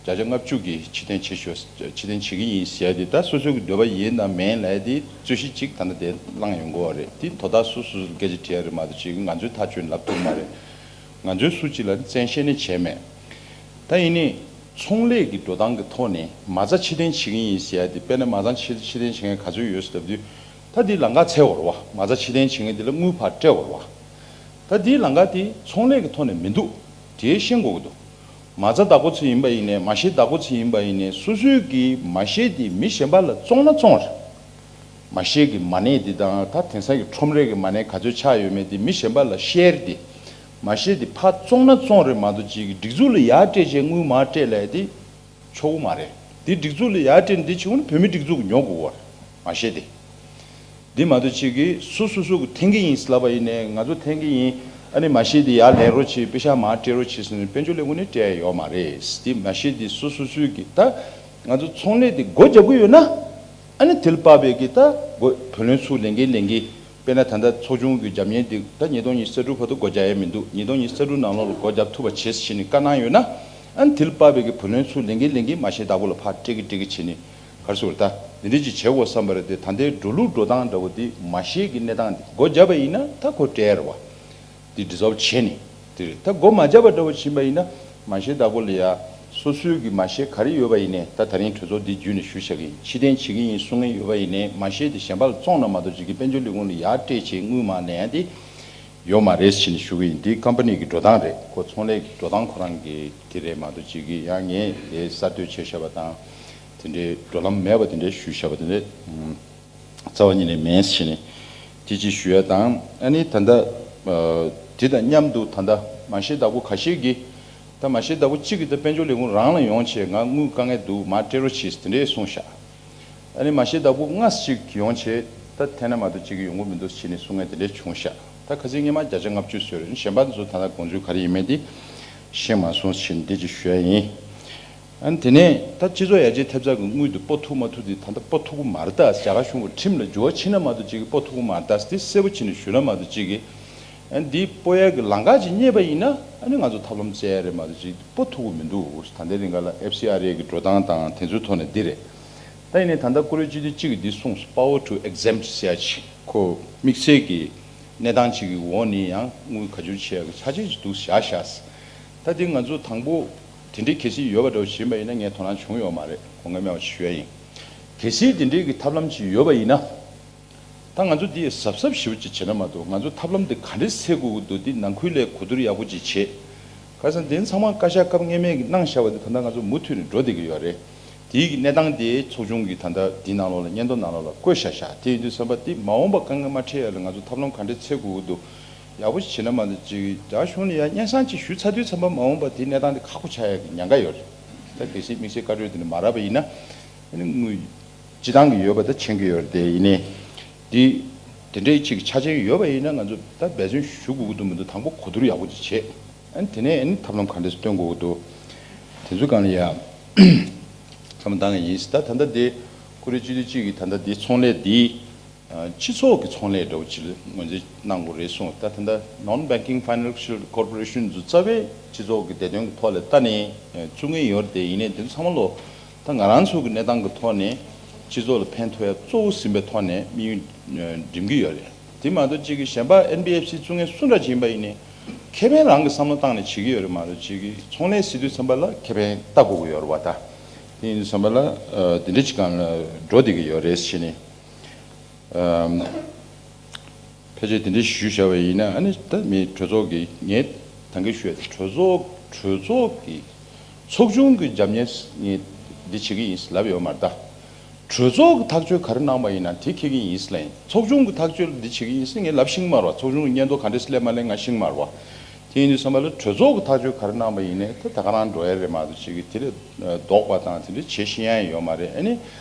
བརྒྱ་ཆ་ལྔ་བཅུ་གིས་ཕྱིར་འཐེན་བྱེད་ཤོག་ཕྱིར་འཐེན་བྱེད་ཀྱི་ཡིན་ཟེར་ཡ་དེ་ད་སོ་སོའི་གི་འདོད་པ་ཡིན་དང་མིན་ལབ་ཡ་དེ་རྩོད་གཞི་གཅིག་ད་ལྟ་དེ་བསླངས་ཡོང་གི་ཡོད་རེད། དེ་དོ་བདག་སོ་སོ་སོ་སྐད་ཆ་དྲི་ཡ་རེད་མ་གཏོགས་ཅིག་ང་ཚོས་ཐག་གཅོད་ལབ་ཐུབ་མ་རེད། ང་ཚོས་སུ་གཅིག་ལ་ནི་བཙན་ཤེད་ནི་བྱས་མེད། ད་ཡིན་ནའི་ཚོང་ལས་ཀྱི་འགྲོ་སྟངས་ཀྱི་ཐོག་ནས་མ་རྩ་ཕྱིར་འཐེན་བྱེད་ཀྱི་ཡིན་ཟེར་ཡ་དེ་དཔེར་ན་མ་རྩ་ཕྱིར་ཕྱིར་འཐེན་བྱེད་མཁན་ག་ཚོད་ཡོད་ཟེར་ལབ་དུས། ད་འདི་ལམ་ཁ་འཚོལ་དགོས་རེད་བ། མ་རྩ་ཕྱིར་འཐེན་བྱེད་མཁན་འདི་ལ་དངུལ་ཕར་སྤྲད་དགོས་རེད་བ། ད་འདིའི་ལམ་ཁ་དེ་ཚོང་ལས་ཀྱི་ཐོག་ནས་མི་འདུག་དེ་ཤེས་དགོས་ཀྱི་འདུག་མ་རྩ་བདག་པོ་ཚོ་ཡིན་པ་ཡིན་ནའི་མ་ཤེས་བདག་པོ་ཚོ་ཡིན་པ་ཡིན་ནའི་སོ་སོའི་གི་མ་ཤེས་དེ་མི་གཞན་པ་ལ་བཙོང་ན་བཙོང་རེད། མ་ཤེས་ཀྱི་མ་གནས་འདི་དང་ད་དེང་སང་གི་ཁྲོམ་རའི་གི་མ་གནས་ག་ཚོད་ཆགས་ཡོད་མེད་དེ་མི་གཞན་པ་ལ་ཤེར་ཏེ། མ་ཤེས་དེ་ཕར་བཙོང་ན་བཙོང་རེད་མ་གཏོགས་ཅིག་གི་སྒྲིག་འཛུགས་ལ་ཡར་སྤྲད་བྱས་དངུལ་མར་སྤྲད་ལབ་ཡ་དེ་ཆོག་གི་མ་རེད། དེ་སྒྲིག་འཛུགས་ལ་ཡར་སྤྲད་ནས་དེ་བྱེད་དགོས་ན་བོད་མི་སྒྲིག་འཛུགས་ཀྱི་ཉོ་དགོས་པ་རེད། མ་ཤེས་དེ། འདི་མ་གཏོགས་ཅིག་གིས་སོ་སོ་སོ་གི་འཐེན་གྱི་ཡིན་ལབ་པ་ཡིན་ནའི་ང་ཚོ་འཐེན་གྱི་ཡིན། ཨ་ནི་མ་ཤེས་དེ་ཡར་ལེན་རོགས་བྱེད། པེ་ཤག་མར་སྤྲད་རོགས་བྱེད་ཟེར་ནས་དཔལ་འབྱོར་ལས་ཁུངས་ནས་སྤྲད་ཡ་ཡོད་མ་རེད། དེ་མ་ཤེས་དེ་སོ་སོ་སོའི་གི་ད་ང་ཚོ་ཚོང་ལས་དེ་སྒོ་རྒྱབ་ཀྱི་ཡོད་ན། ཨ་ནི་དེ་ལ་དཔག་པའི་གི་ད་སྒོ་བུ་ལོན་ཚུར་ལེན་གིན་ལེན་གིན། དཔེར་ན་ད་ལྟ་ཚོགས་ཆུང་གི་རྒྱབ་གཉེར་དེ་ད་ཉིས་སྟོང་ཉི་ཤུ་རྩ་དྲུག་བར་དུ་སྒོ་རྒྱག་ཡ་མི་འདུག་ཉིས་སྟོང་ཉི་ཤུ་རྩ་དྲུག་ནང་ལོགས་ལ་སྒོ་རྒྱབ་ཐུབ་པ་བྱེད་ཟེར་ནས་བཀའ་གནང་ཡོད་ན། ཨ་ནི་དེ་ལ་དཔག་པའི་གི་བུ་ལོན་ཚུར་ལེན་གིན་ལེན་གིན་མ་ཤེས་བདག་པོ་ལ་ཕར་སྤྲད་གིན་སྤྲད་གིན་བྱེད་ནས། ག་རེ་ཟེར་དགོས་རེད། ད་འདི་འདྲ་ཅིག་བྱེད་དགོས་བསམ་པ་རེད་དེ། ད་ལྟའི་འགྲོ་ལུགས་འགྲོ་སྟངས་འདྲ་བོ་འདི་མ་ཤེས་ཀྱི་གནས་སྟངས་འདི་སྒོ་བརྒྱབ་པ་ཡིན་ན་ད་ཁོ་སྤྲད་རེད་བ། འདི་ཌི་སོལབ་བྱས་ནས་དེ་རེད། ད་སྒོ་མ་བརྒྱབ་པ་འདྲ་བོ་ཕྱིན་པ་ཡིན་ན་མ་ཤེས་བདག་པོ་ལ་ཡ་སོ་སོའི་གི་མ་ཤེས་ག་རེ་ཡོད་པ་ཡིན་ནའི་ད་ད་རིང་གྲོས་ཚོགས་འདི་བརྒྱུད་ནས་ཞུ་བཞག་གི་ཡིན། ཕྱིར་འཐེན་བྱེད་ཀྱི་ཡིན་གསུང་མཁན་ཡོད་པ་ཡིན་ནའི་མ་ཤེས་དེ་གཞན་པ་ལ་བཙོང་ན་མ་གཏོགས་ཅིག་གི་དཔལ་འབྱོར་ལས་ཁུངས་ལ་ཡར་སྤྲད་བྱས་དངུལ་མར་ལེན་ཡ་དེ་ཡོད་མ་རེད་ཟེར་ནས་ཞུ་གི་ཡིན། འདི་ཀམ་པ་ནི་གི་འགྲོ་སྟངས་རེད། ཁོ་ཚོང་ལས་ཀྱི་འགྲོ་སྟངས་ཁོ་རང་གི་དེ་རེད་མ་གཏོགས་ཅིག་གི་ཡང་ངས་དེ་གསར་གཏོད་བྱས་བཞག་པ་དང་དེ་འདྲའི་འགྲོ་ལམ་མེད་པ་དེ་འདྲའི་ཞུས་བཞག་པ་དེ་འདྲའི་རྩ་བ་ཉིད་ནས་མེད་ཟེར་ནས་དེ་ཅིག་ཞུ་ཡ་དང་། ཨ་ནི་ད་ལྟ་ཨ་དེ་དང་མཉམ་དུ་ད་ལྟ་མ་ཤེས་བདག་པོ་ཁ་ཤས་ཀྱིས་ད་མ་ཤེས་བདག་པོ་གཅིག་གིས་ད་དཔལ་འབྱོར་ལས་ཁུངས་རང་ལ་ཡོང་བྱས་ང་དངུལ་དཀའ་ངལ་འདུག་མར་སྤྲད་རོགས་བྱེད་ཟེར་དེ་འདྲའི་གསུངས་ཤག་ཨ་ནི་མ་ཤེས་བདག་པོ་ལྔ་ཞིག་ཡོང་བྱས་ད་འཐེན་ན་མ་གཏོགས་ཅིག་གི་ཡོང་གི་མི་འདུག་ཟེར་ནས་གསུང་མཁན་དེ་འདྲས་བྱུང་ཤག་ད་ཁ་སང་སྔོན་མ་བརྒྱ་ཆ་ལྔ་བཅུ་བཟོས་རེད། གཞན་པ་ཚོ་ད་ལྟ་དགོངས་ཚུལ་ག་རེ་ཡིན་མིན་དེ་ཤེས་མ་སོང་ཟེར་ནས་འདི་ཅིག་ཞུ་ཡ་ཡིན། ཨ་ནི་དེ་ནས་ད་སྤྱི་ཚོགས་ཡར་རྒྱས་ཐེབས་རྩ་གི་དངུལ་དེ་སྤོ་ཐུབ་མ་ཐུབ་དེ་ད་ལྟ་སྤོ་ཐུབ་ཀྱི་མ་རེད། ད་རྒྱ་གར་གཞུང་གི་ཁྲིམས་ལ་འགྱུར་བ་ཕྱིན་ན་མ་གཏོགས་ཅིག་གིས་སྤོ་ཐུབ་ཀྱི་མ་རེད། ད་དེ་གསལ་པོ་བྱས་ནས་ཞུས་ན་མ་གཏོགས་ཅིག་གིས། ཨ་ནི་འདི་སྤོ་ཡག་གི་ལམ་ཁ་ཅིག་རྙེད་པ་ཡིན་ན་ཨ་ནི་ང་ཚོ་ཐབས་ལམ་བཙལ་ཡ་རེད་མ་གཏོགས་ཅིག་སྤོ་ཐུབ་ཀྱི་མི་འདུག་ད་ལྟའི་རིང་ག་ལ་ཨེཕ་སི་ཨར་ཨེ་གི་འགྲོ་སྟངས་དང་དེ་ཚོའི་ཐོག་ནས་འདི་རེད། ད་ཡིན་ནའི་ད་ལྟ་ཀུ་རེ་སྤྱི་འཐུས་གཅིག་གིས་འདི་གསུངས་སོང་། Power to exempt ཟེར་ཡ་ཅིག་ཁོ་དམིགས་བསལ་གྱི་གནས་སྟངས་ཅིག་གི་འོག་ནས་ཡང་དངུལ་བཀའ་འགྱུར་བྱེད་ཡག་གི་ཆ་རྐྱེན་ཅིག་འདུག་བཞག་བཞག་ད་འདི་ང་ཚོ་དང་པོ་དེ་འདྲའི་གལ་སྲིད་ཡོད་པ་འདྲ་བོ་བྱིན་པ་ཡིན་ན་ངས་དོ་སྣང་བྱུང་ཡོད་མ་རེད། དགོངས་འགལ་མེད་པ་ཞུ་ཡ་ཡིན། གལ་སྲིད་དེ་འདྲའི་གི་ཐབས་ལམ་ཅིག་ཡོད་པ་ཡིན་ན། ད་ང་ཚོ་འདི་གཟབ་གཟབ་ཞེ་པོ་ཅིག་བྱེད་ན་མ་གཏོགས་ང་ཚོ་ཐབས་ལམ་འདི་ག་འདྲས་འཚོལ་དགོས་ཀྱི་འདུག་འདི་ནང་ཁུལ་ལས་གོ་བསྡུར་ཡག་པོ་ཅིག་བྱེད། ཁ་སང་དེ་ཚང་མ་བཀའ་ཤག་སྐབས་སྔོན་མའི་གི་གནང་བཞག་པ་འདི་ད་ལྟ་ང་ཚོ་མུ་མཐུད་ནས་འགྲོ་བསྡད་ཀྱི་ཡོད་རེད། དེའི་གི་གནས་སྟངས་དེ་ཚོགས་ཆུང་གི་ད་ལྟ་འདིའི་ནང་ལོགས་ལ་སྙན་ཐོ་ནང་ལོགས་ལ་བཀོད་བཞག་བཞག་དེ་ཡིན་དུས་ཙམ་པ་འདི་མ་འོངས་པ་དཀའ་ངལ་མ་འཕྲད་ཡ་ལ་ང་ཚོ་ཐབས་ལམ་ག་འདྲས་འཚོལ་དགོས་ཀྱི་འདུག་ཡག་པོ་ཞིག་བྱེད་ན་མ་གཏོགས་ཅིག་རྒྱ་གཞུང་ལ་ཡ་སྙན་སེང་ཅིག་ཞུས་ཚར་དུས་ཙམ་པ་མ་འོངས་པ་དེའི་གནས་སྟངས་དེ་ཁག་པོ་ཆགས་ཡ་གི་ཉེན་ཁ་ཡོད་རེད། ད་གལ་སྲིད་དམིགས་བསལ་བཀའ་འཁྲོལ་དེ་འདྲ་མ་རག་པ་ཡིན་ན་ཨ་ནི་དངུལ་སྤྱི་བཏང་གི་ཡོད་པ་ད་མཁྱེན་གྱི་ཡོད་རེད། དེ་ཡིན་ནའི་འདི་དེ་འདྲའི་ཅིག་ཆ་རྐྱེན་ཡོད་པ་ཡིན་ན་ང་ཚོ་ད་འབད་བརྩོན་ཞུ་དགོས་ཀྱི་འདུག་མི་འདུག་དང་པོ་གོ་བསྡུར་ཡག་པོ་ཅིག་བྱེད། ཨ་ནི་དེ་ནས་ཨ་ནི་ཐབས་ལམ་ག་འདྲས་སྟོན་དགོས་ཀྱི་འདུག་དེ་ཚོའི་སྒང་ལ་ཡ་བསམ་བློ་བཏང་གི་ཡིན། ད་ད་ལྟ་དེ་ཀུ་རེ་སྤྱི་འཐུས་གཅིག་གིས་ད་ལྟ་དེ་ཚོང་ལས་དེ་སྤྱི་ཚོགས་ཀྱི་ཚོང་ལས་འདྲ་བོ་ཅིག་ངོས་འཛིན་གནང་དགོས་རེད་གསུངས། ད་ད་ལྟ་Non-Banking Financial Corporation ཚོ་རྩ་བའི་སྤྱི་ཚོགས་ཀྱི་བདེ་དོན་གྱི་ཐོག་ལ་ལྟ་ནས་བཙུགས་མཁན་ཡོད་རེད། དེ་ཡིན་ནའི་དེ་ཚོ་ཚང་མ་ལོ་ད་ང་རང་ཚོ་གི་གནས་སྟངས་ཀྱི་ཐོག་ནས་སྤྱི་ཚོགས་ལ་ཕན་ཐོགས་ཡ་གཙོ་བོ་ཟིན་པའི་ཐོག་ནས་དམིགས་ཡུལ་འགྲིམ་གྱི་ཡོད་རེད། དེ་མ་གཏོགས་གཅིག་གི་གཞན་པ་ཨེན་བི་ཨེཕ་སི་བཙུགས་མཁན་སུ་འདྲ་ཅིག་ཡིན་པ་ཡིན་ནའི་ཁེ་ཕན་རང་གི་བསམ་བློ་བཏང་ནས་བྱེད་ཀྱི་ཡོད་རེད་མ་གཏོགས་གཅིག་གི་ཚོང་ལས་ཟེར་དུས་ཙམ་པ་ལ་ཁེ་ཕན་ལྟ་དགོས་ཀྱི་ཡོད་རེད་བ། ད་དེ་ཡིན་དུས་ཙམ་པ་ལ་དེ་འདྲ་ཅིག་སྒང་ལ་འགྲོ་བསྡད་ཀྱི་ཡོད་རེད་ཟེར་ནས། ཕལ་ཆེར་དེ་འདྲ་ཞུས་བཞག་པ་ཡིན་ན་ཨ་ནི་ད་མི་གྲོས་ཚོགས་ཀྱི་ངས་ད་གིན་ཞུས་ཡ་དེ་གྲོས་ཚོགས་གྲོས་ཚོགས་ཀྱི་ཚོགས་ཆུང་གི་རྒྱབ་གཉེར་ངས་འདི་བྱེད་ཀྱི་ཡིན་ལབ་ཡོད་མ་རེད། ད་གྲོས་ཚོགས་ཀྱི་ཐག་གཅོད་ག་རེ་གནང་པ་ཡིན་ན་དེ་འཁྱེར་གྱི་ཡིན་ལབ་ཡིན། ཚོགས་ཆུང་གི་ཐག་གཅོད་འདི་བྱེད་ཀྱི་ཡིན་ངས་ལབ་ཤེས་ཀྱི་མ་རེད་བ། ཚོགས་ཆུང་གི་སྙན་ཐོ་ག་འདྲས་སླེབས་མ་སླེབས་ང་ཤེས་ཀྱི་མ་རེད་བ། དེ་ཡིན་དུས་ཙམ་པ་ལ་གྲོས་ཚོགས་ཀྱི་ཐག་གཅོད་ག་རེ་གནང་པ་ཡིན་ནའི་ད་ད་ག་རང་འགྲོ་ཡ་རེད་མ་གཏོགས་ཅིག་གི་དེ་ལས་ལྡོག་པ་དང་དེ་འདྲ་བྱེད་ཤེས་ཡ་ཡོད་མ་རེད། ཨ་ནི་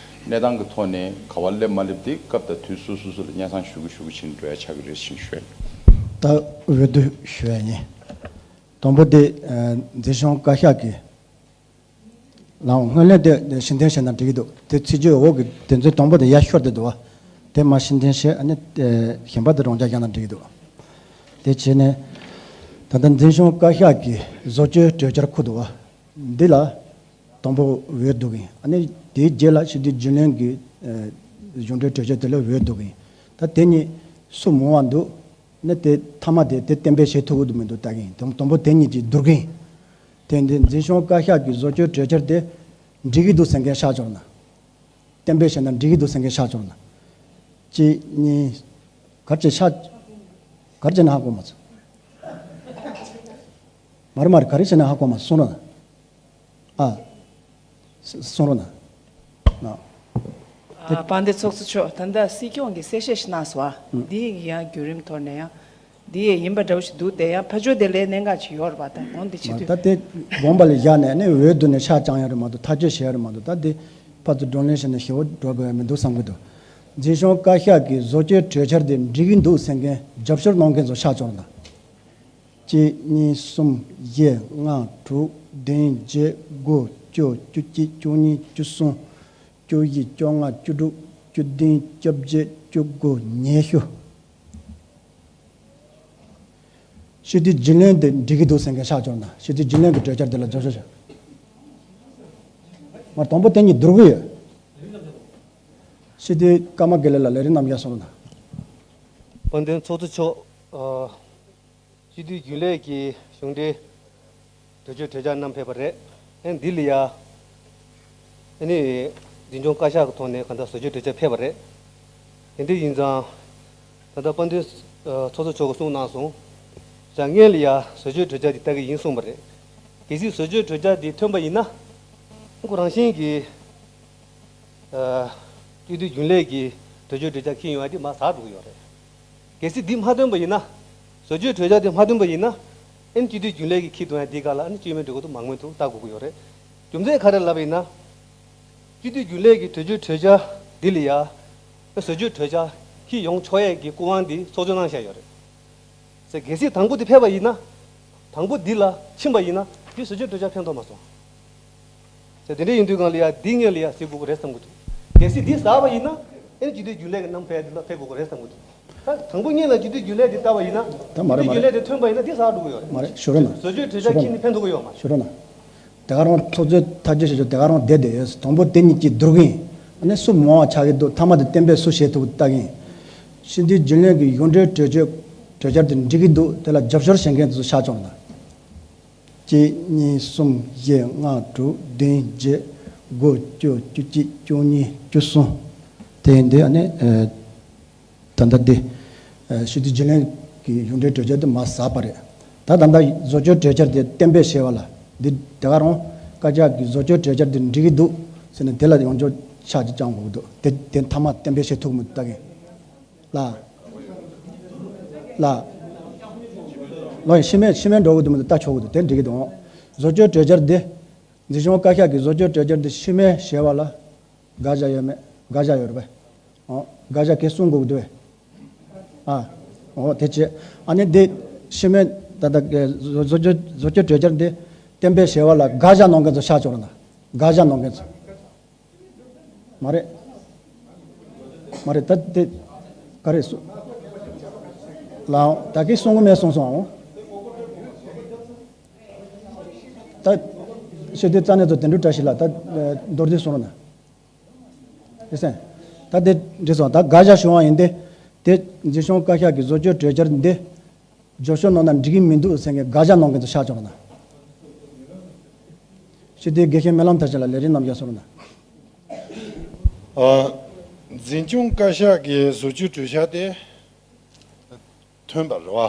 གནས་སྟངས་ཀྱི་ཐོག་ནས་ག་བ་སླེབས་མ་སླེབས་དེ་སྐབས་དང་དུས་སོ་སོ་སོ་ལ་སྙན་སེང་ཞུ་གི་ཞུ་གི་ཕྱིན་འགྲོ་ཡ་ཆགས་ཀྱི་རེད་ཅེས་ཞུ། ད་འོས་བསྡུ་ཞུ་ཡ་ཡིན། དང་པོ་དེ་མཛེས་ལྗོངས་བཀའ་ཤག་གི་ལའང་སྔོན་ལན་དེ་ཕྱིར་འཐེན་བྱས་ན་འགྲིག་གི་འདུག་དེ་ཚིག་བརྗོད་འོག་གི་དེ་ཚོའི་དང་པོ་དེ་ཡར་ཤོར་བསྡད་འདུག་བ། དེ་མར་ཕྱིར་འཐེན་བྱས་ཨ་ནི་གཞན་པ་དེ་རང་འཇགས་བཞག་ན་འགྲིག་གི་འདུག་དེ་བྱས་ནས་ད་ལྟ་མཛེས་ལྗོངས་བཀའ་ཤག་གི་བཟོ་བཅོས་གྲོས་འཆར་འཁུར་འདུག་བ། འདི་ལ་དང་པོ་འོས་ལྡུག་གིན། ཨ་ནི་དེའི་རྗེས་ལ་སྤྱི་འཐུས་རྒྱུན་ལས་ཀྱི་གཞུང་འབྲེལ་གྲོས་ཆོད་དེ་ལ་འོས་ལྡུག་གིན། ད་དེ་གཉིས་སུ་མང་བ་འདུག་ནི་དེ་མཐའ་མ་དེ་དེ་གཏན་འབེབས་བྱེད་ཐུབ་ཀྱི་འདུག་མི་འདུག་ལྟ་གིན། དང་དང་པོ་དེ་གཉིས་ཀྱིས་བསྡུར་གིན། དེ་འདི་མཛེས་ལྗོངས་བཀའ་ཤག་གི་བཟོ་བཅོས་གྲོས་འཆར་དེ་འགྲིག་གི་འདུག་ཟེར་མཁན་ཤར་ཆོག་ན། གཏན་འབེབས་བྱས་ན་འགྲིག་གི་འདུག་ཟེར་མཁན་ཤར་ཆོག་ན། གཅིག་གཉིས། གར་ཅིག་ཤར། གར་ཅིག་ན་ཧ་གོ་མ་སོང་། མ་རེད་མ་རེད། ག་རེ་བྱས་ན་ཧ་གོ་མ་སོང་ར། ཨ། སོང་ར་ན། ཨ། དཔལ་ལྡན་ཚོགས་གཙོ་མཆོག་ད་ལྟ་སྲིད་སྐྱོང་གིས་གསལ་བཤད་ཞིག་གནང་སོང་ཨ། འདི་ཡི་ཡང་བརྒྱུད་རིམ་ཐོག་ནས་ཡང་། འདི་ཡི་ཡིན་པ་འདྲ་བོ་ཞིག་འདུག་དེ་ཡང་ཕར་ཕྱོགས་དེ་ལས་གནད་འགག་ཅིག་ཡོད་རེད་པ། ད་འོང་འདི་བྱེད་དུས། ད་དེ་དགོངས་པ་ལ་བཞག་ནས་ནི་འོས་བསྡུ་ནས་ཆ་བཅང་ཡ་རེད་མ་གཏོགས་ཐག་གཅོད་བྱེད་ཡ་རེད་མ་གཏོགས། ད་དེ་ཕར་ཚུར་བགྲོ་གླེང་བྱས་ནས་ཞེ་པོ་འགྲོ་དགོས་ཡ་མི་འདུག་བསམ་གི་འདུག་མཛེས་ལྗོངས་བཀའ་ཤག་གིས་བཟོ་བཅོས་གྲོས་འཆར་དེ་འགྲིག་གི་འདུག་ཟེར་མཁན་རྒྱབ་སྐྱོར་གནང་མཁན་ཚོ་ཤར་ཆོག་ན། གཅིག་གཉིས་གསུམ་བཞི་ལྔ་དྲུག་བདུན་བརྒྱད་དགུ་བཅུ་བཅུ་གཅིག་བཅུ་གཉིས་བཅུ་གསུམ་བཅུ་བཞི་བཅོ་ལྔ་བཅུ་དྲུག་བཅུ་བདུན་བཅོ་བརྒྱད་བཅུ་དགུ་ཉི་ཤུ། སྤྱི་འཐུས་རྒྱུན་ལས་དེ་འགྲིག་གི་འདུག་ཟེར་མཁན་ཤར་ཆོག་ན་སྤྱི་འཐུས་རྒྱུན་ལས་ཀྱི་གྲོས་འཆར་དེ་ལ་རྒྱབ་སྐྱོར་བྱེད། མར་དང་པོ་དེ་གཉིས་བསྡུར་གི་ཡོད། སྤྱི་འཐུས་ཀརྨ་དགེ་ལེགས་ལ་ལས་རིམ་རྣམས་ཡར་སོང་ན། དཔལ་ལྡན་ཚོགས་གཙོ་མཆོག་ཨ། སྤྱི་འཐུས་རྒྱུན་ལས་ཀྱི་གཞུང་འབྲེལ་གྲོས་ཆོད་གྲོས་འཆར་རྣམས་ཕེབས་པ་རེད། ཨ་ནི་འདི་ལ་ཡ། ཨ་ནི་མཛེས་ལྗོངས་བཀའ་ཤག་གི་ཐོག་ནས་གང་ལྟར་བཟོ་བཅོས་གྲོས་འཆར་ཕེབས་པ་རེད། དེ་འདྲ་ཡིན་ཙང་། ད་ལྟ་དཔལ་ལྡན་ཚོགས་གཙོ་མཆོག་གིས་གསུངས་གནང་སོང་། བྱ་ངན་ལ་ཡ་བཟོ་བཅོས་གྲོས་འཆར་འདི་ལྟ་གི་ཡིན་གསུངས་པ་རེད། གལ་སྲིད་བཟོ་བཅོས་གྲོས་འཆར་འདི་ཐོན་པ་ཡིན་ན། ཁོ་རང་བཞིན་གྱིས། ཨ། སྤྱི་འཐུས་རྒྱུན་ལས་ཀྱི་གྲོས་ཆོད་གྲོས་འཆར་འཁྱེར་ཡོང་ཡ་དེ་མར་ཟག་འགྲོ་གི་ཡོད་རེད། གལ་སྲིད་འདི་མ་ཐོན་པ་ཡིན་ན། བཟོ་བཅོས་གྲོས་འཆར་དེ་མ་ཐོན་པ་ཡིན་ན། ཨ་ནི་སྤྱི་འཐུས་རྒྱུན་ལས་ཀྱིས་འཁྱེར་གཏོང་ཡ་འདི་ག་ལ་ཨ་ནི་བཅོས་མིན་འགྲིག་གི་འདུག་མང་མོས་འདུག་ལྟ་དགོས་ཀྱི་ཡོད་རེད། རྒྱུ་མཚན་ག་རེ་ལབ་པ་ཡིན་ན། སྤྱི་འཐུས་རྒྱུན་ལས་ཀྱི་གྲོས་ཆོད་གྲོས་འཆར་འདི་ལ་ཡ། བཟོ་བཅོས་གྲོས་འཆར་འཁྱེར་ཡོང་ཆོག་ཡས་ཀྱི་སྐུ་དབང་འདི་ཚོགས་གཙོས་གནང་བཞག་ཡོད་རེད། ཟེར་གལ་སྲིད་དང་པོ་འདི་ཕེབས་པ་ཡིན་ན། དང་པོ་འདི་ལ་ཕྱིན་པ་ཡིན་ན་འདི་བཟོ་བཅོས་གྲོས་འཆར་ཕན་ཐོགས་མ་སོང་། ཟེར། དེ་འདྲ་ཡིན་དུས་གང་ལ་ཡ་འདི་སྔོན་ལ་ཡ་ཟེར་དགོས་ཀྱི་རེད་བསམ་གྱི་འདུག་གལ་སྲིད་འདི་ཟ་བ་ཡིན་ན་ཨེ་ནི་སྤྱི་འཐུས་རྒྱུན་ལས་ཀྱི་རྣམ་པ་འདི་ལ་ཕེབས་དགོས་ཀྱི་རེད་བསམ་གྱི་འདུག་ད་དང་པོ་སྔོན་ལ་སྤྱི་འཐུས་རྒྱུན་ལས་འདི་བལྟ་བ་ཡིན་ན། ད་མ་རེད་སྤྱི་འཐུས་མ་རྒྱུན་ལས་རེད། འདི་ཐོན་པ་ཡིན་ན་འདི་ཟ་འགྲོ་གི་ཡོད་རེད། མ་རེད། ཞུ་རོགས་གནང་། བཟོ་བཅོས་གྲོས་འཆར་ཞུ་རོགས་ཁྱེད་གཉིས་ཕན་ཐོགས་ཀྱི་ཡོད་མ་རེད། ཞུ་རོགས་གནང་། དེ་ག་རང་ཚོགས་གཙོས་ཐག་གཅོད་བྱེད་ཆོག་དེ་ག་རང་བསྡད་བསྡད་ཡོད། དང་པོ་དེ་གཉིས་ཀྱིས་བསྡུར་གི་ཡིན། ཨ་ནི་སུ་མང་བ་ཆགས་ཀྱི་འདུག་མཐའ་མ་དེ་གཏན་འབེབས་སུ་བྱེད་ཐུབ་ཀྱི་ལྟ་གི་ཡིན། སྤྱི་འཐུས་རྒྱུན་ལས་ཀྱི་གཞུང་འབྲེལ་གྲོས་ཆོད་གྲོས་འཆར་དེ་འགྲིག་གི་འདུག་དེ་ལ་རྒྱབ་སྐྱོར་བྱེད་མཁན་དེ་ཚོ་ཤར་བྱུང་ན། གཅིག་གཉིས་གསུམ་བཞི་ལྔ་དྲུག་བདུན་བརྒྱད་དགུ་བཅུ་བཅུ་གཅིག་བཅུ་གཉིས་བཅུ་གསུམ། དེ་ཡིན་དུས་ཨ་ནི་ཨ་ད་ལྟ་འདི་ཨ་སྤྱི་འཐུས་རྒྱུན་ལས་ཀྱི་གཞུང་འབྲེལ་གྲོས་ཆོད་དེ་མར་ཟགས་པ་རེད། ད་ད་ལྟ་བཟོ་བཅོས་གྲོས་འཆར་དེ་གཏན་འབེབས་བྱས་པ་ལ་འདི་དེ་ག་རང་བཀའ་ཤག་གིས་བཟོ་བཅོས་གྲོས་འཆར་དེ་འགྲིག་གི་འདུག་ཟེར་ནས་དེ་ལ་ཡོངས་ཁྱབ་ཕྱག་ཅིག་བརྐྱང་དགོས་ཀྱི་འདུག་དེ་དེ་མཐའ་མ་གཏན་འབེབས་བྱེད་ཐུབ་མི་འདུག་ལྟ་གི་ལ། ལ། ལོ་ཡིན་ཕྱི་མའི་ཕྱི་མའི་འགྲོ་གི་འདུག་མི་འདུག་ལྟ་ཆོག་གི་འདུག་དེ་འགྲིག་གི་འདུག་བཟོ་བཅོས་གྲོས་འཆར་འདི། འཛིན་སྐྱོང་བཀའ་ཤག་གིས་བཟོ་བཅོས་གྲོས་འཆར་འདི་ཕྱི་མའི་བྱས་པ་ལ་དགག་བྱ་ཡོད་མེད། དགག་བྱ་ཡོད་རེད་པས། ཨོ། དགག་བྱ་གས་གསུང་དགོས་ཀྱི་འདུག་པས། ཨ། ཨོ་དེ་བྱས། ཨ་ནི་འདི་ཕྱི་མའི་ད་ལྟ་གི་བཟོ་བཟོ་བཅོས་བཟོ་བཅོས་གྲོས་འཆར་འདི་གཏན་འབེབས་བྱས་པ་ལ་དགག་བྱ་གནང་མཁན་ཚོ་ཤར་བྱུང་རེད་ན། དགག་བྱ་གནང་མཁན་ཚོ། མ་རེད། མ་རེད་ད་དེ། ག་རེ་སུ། ལའང་ད་གིན་གསུང་གི་མེད་གསུངས་སོང་ཨང་། ད། ཤེས་དེ་རྩ་ནས་ཚོ་དེ་འདྲ་བཀྲ་ཤིས་ལགས་ད། མདོར་བསྡུས་གསུང་རོགས་གནང་། ཨེ་སེ། ད་དེ་འདྲི་སོང་ད་དགག་བྱ་ཞུ་བ་ཡིན་ཏེ། དེ་འཛིན་སྐྱོང་བཀའ་ཤག་གི་བཟོ་བཅོས་གྲོས་འཆར་འདི། རྒྱབ་སྐྱོར་གནང་ན་འགྲིག་གི་མི་འདུག་ཟེར་མཁན་དགག་བྱ་གནང་མཁན་ཚོ་ཤར་བྱུང་རོགས་གནང་། ཞུ་དེ་དགེ་བཤེས་སྨོན་ལམ་མཐར་ཕྱིན་ལ་ལས་རིམ་རྣམ་བཞག་གསུང་རོགས་གནང་། ཨ། འཛིན་སྐྱོང་བཀའ་ཤག་གི་བཟོ་བཅོས་གྲོས་འཆར་དེ་ཐོན་པ་རེད་བ།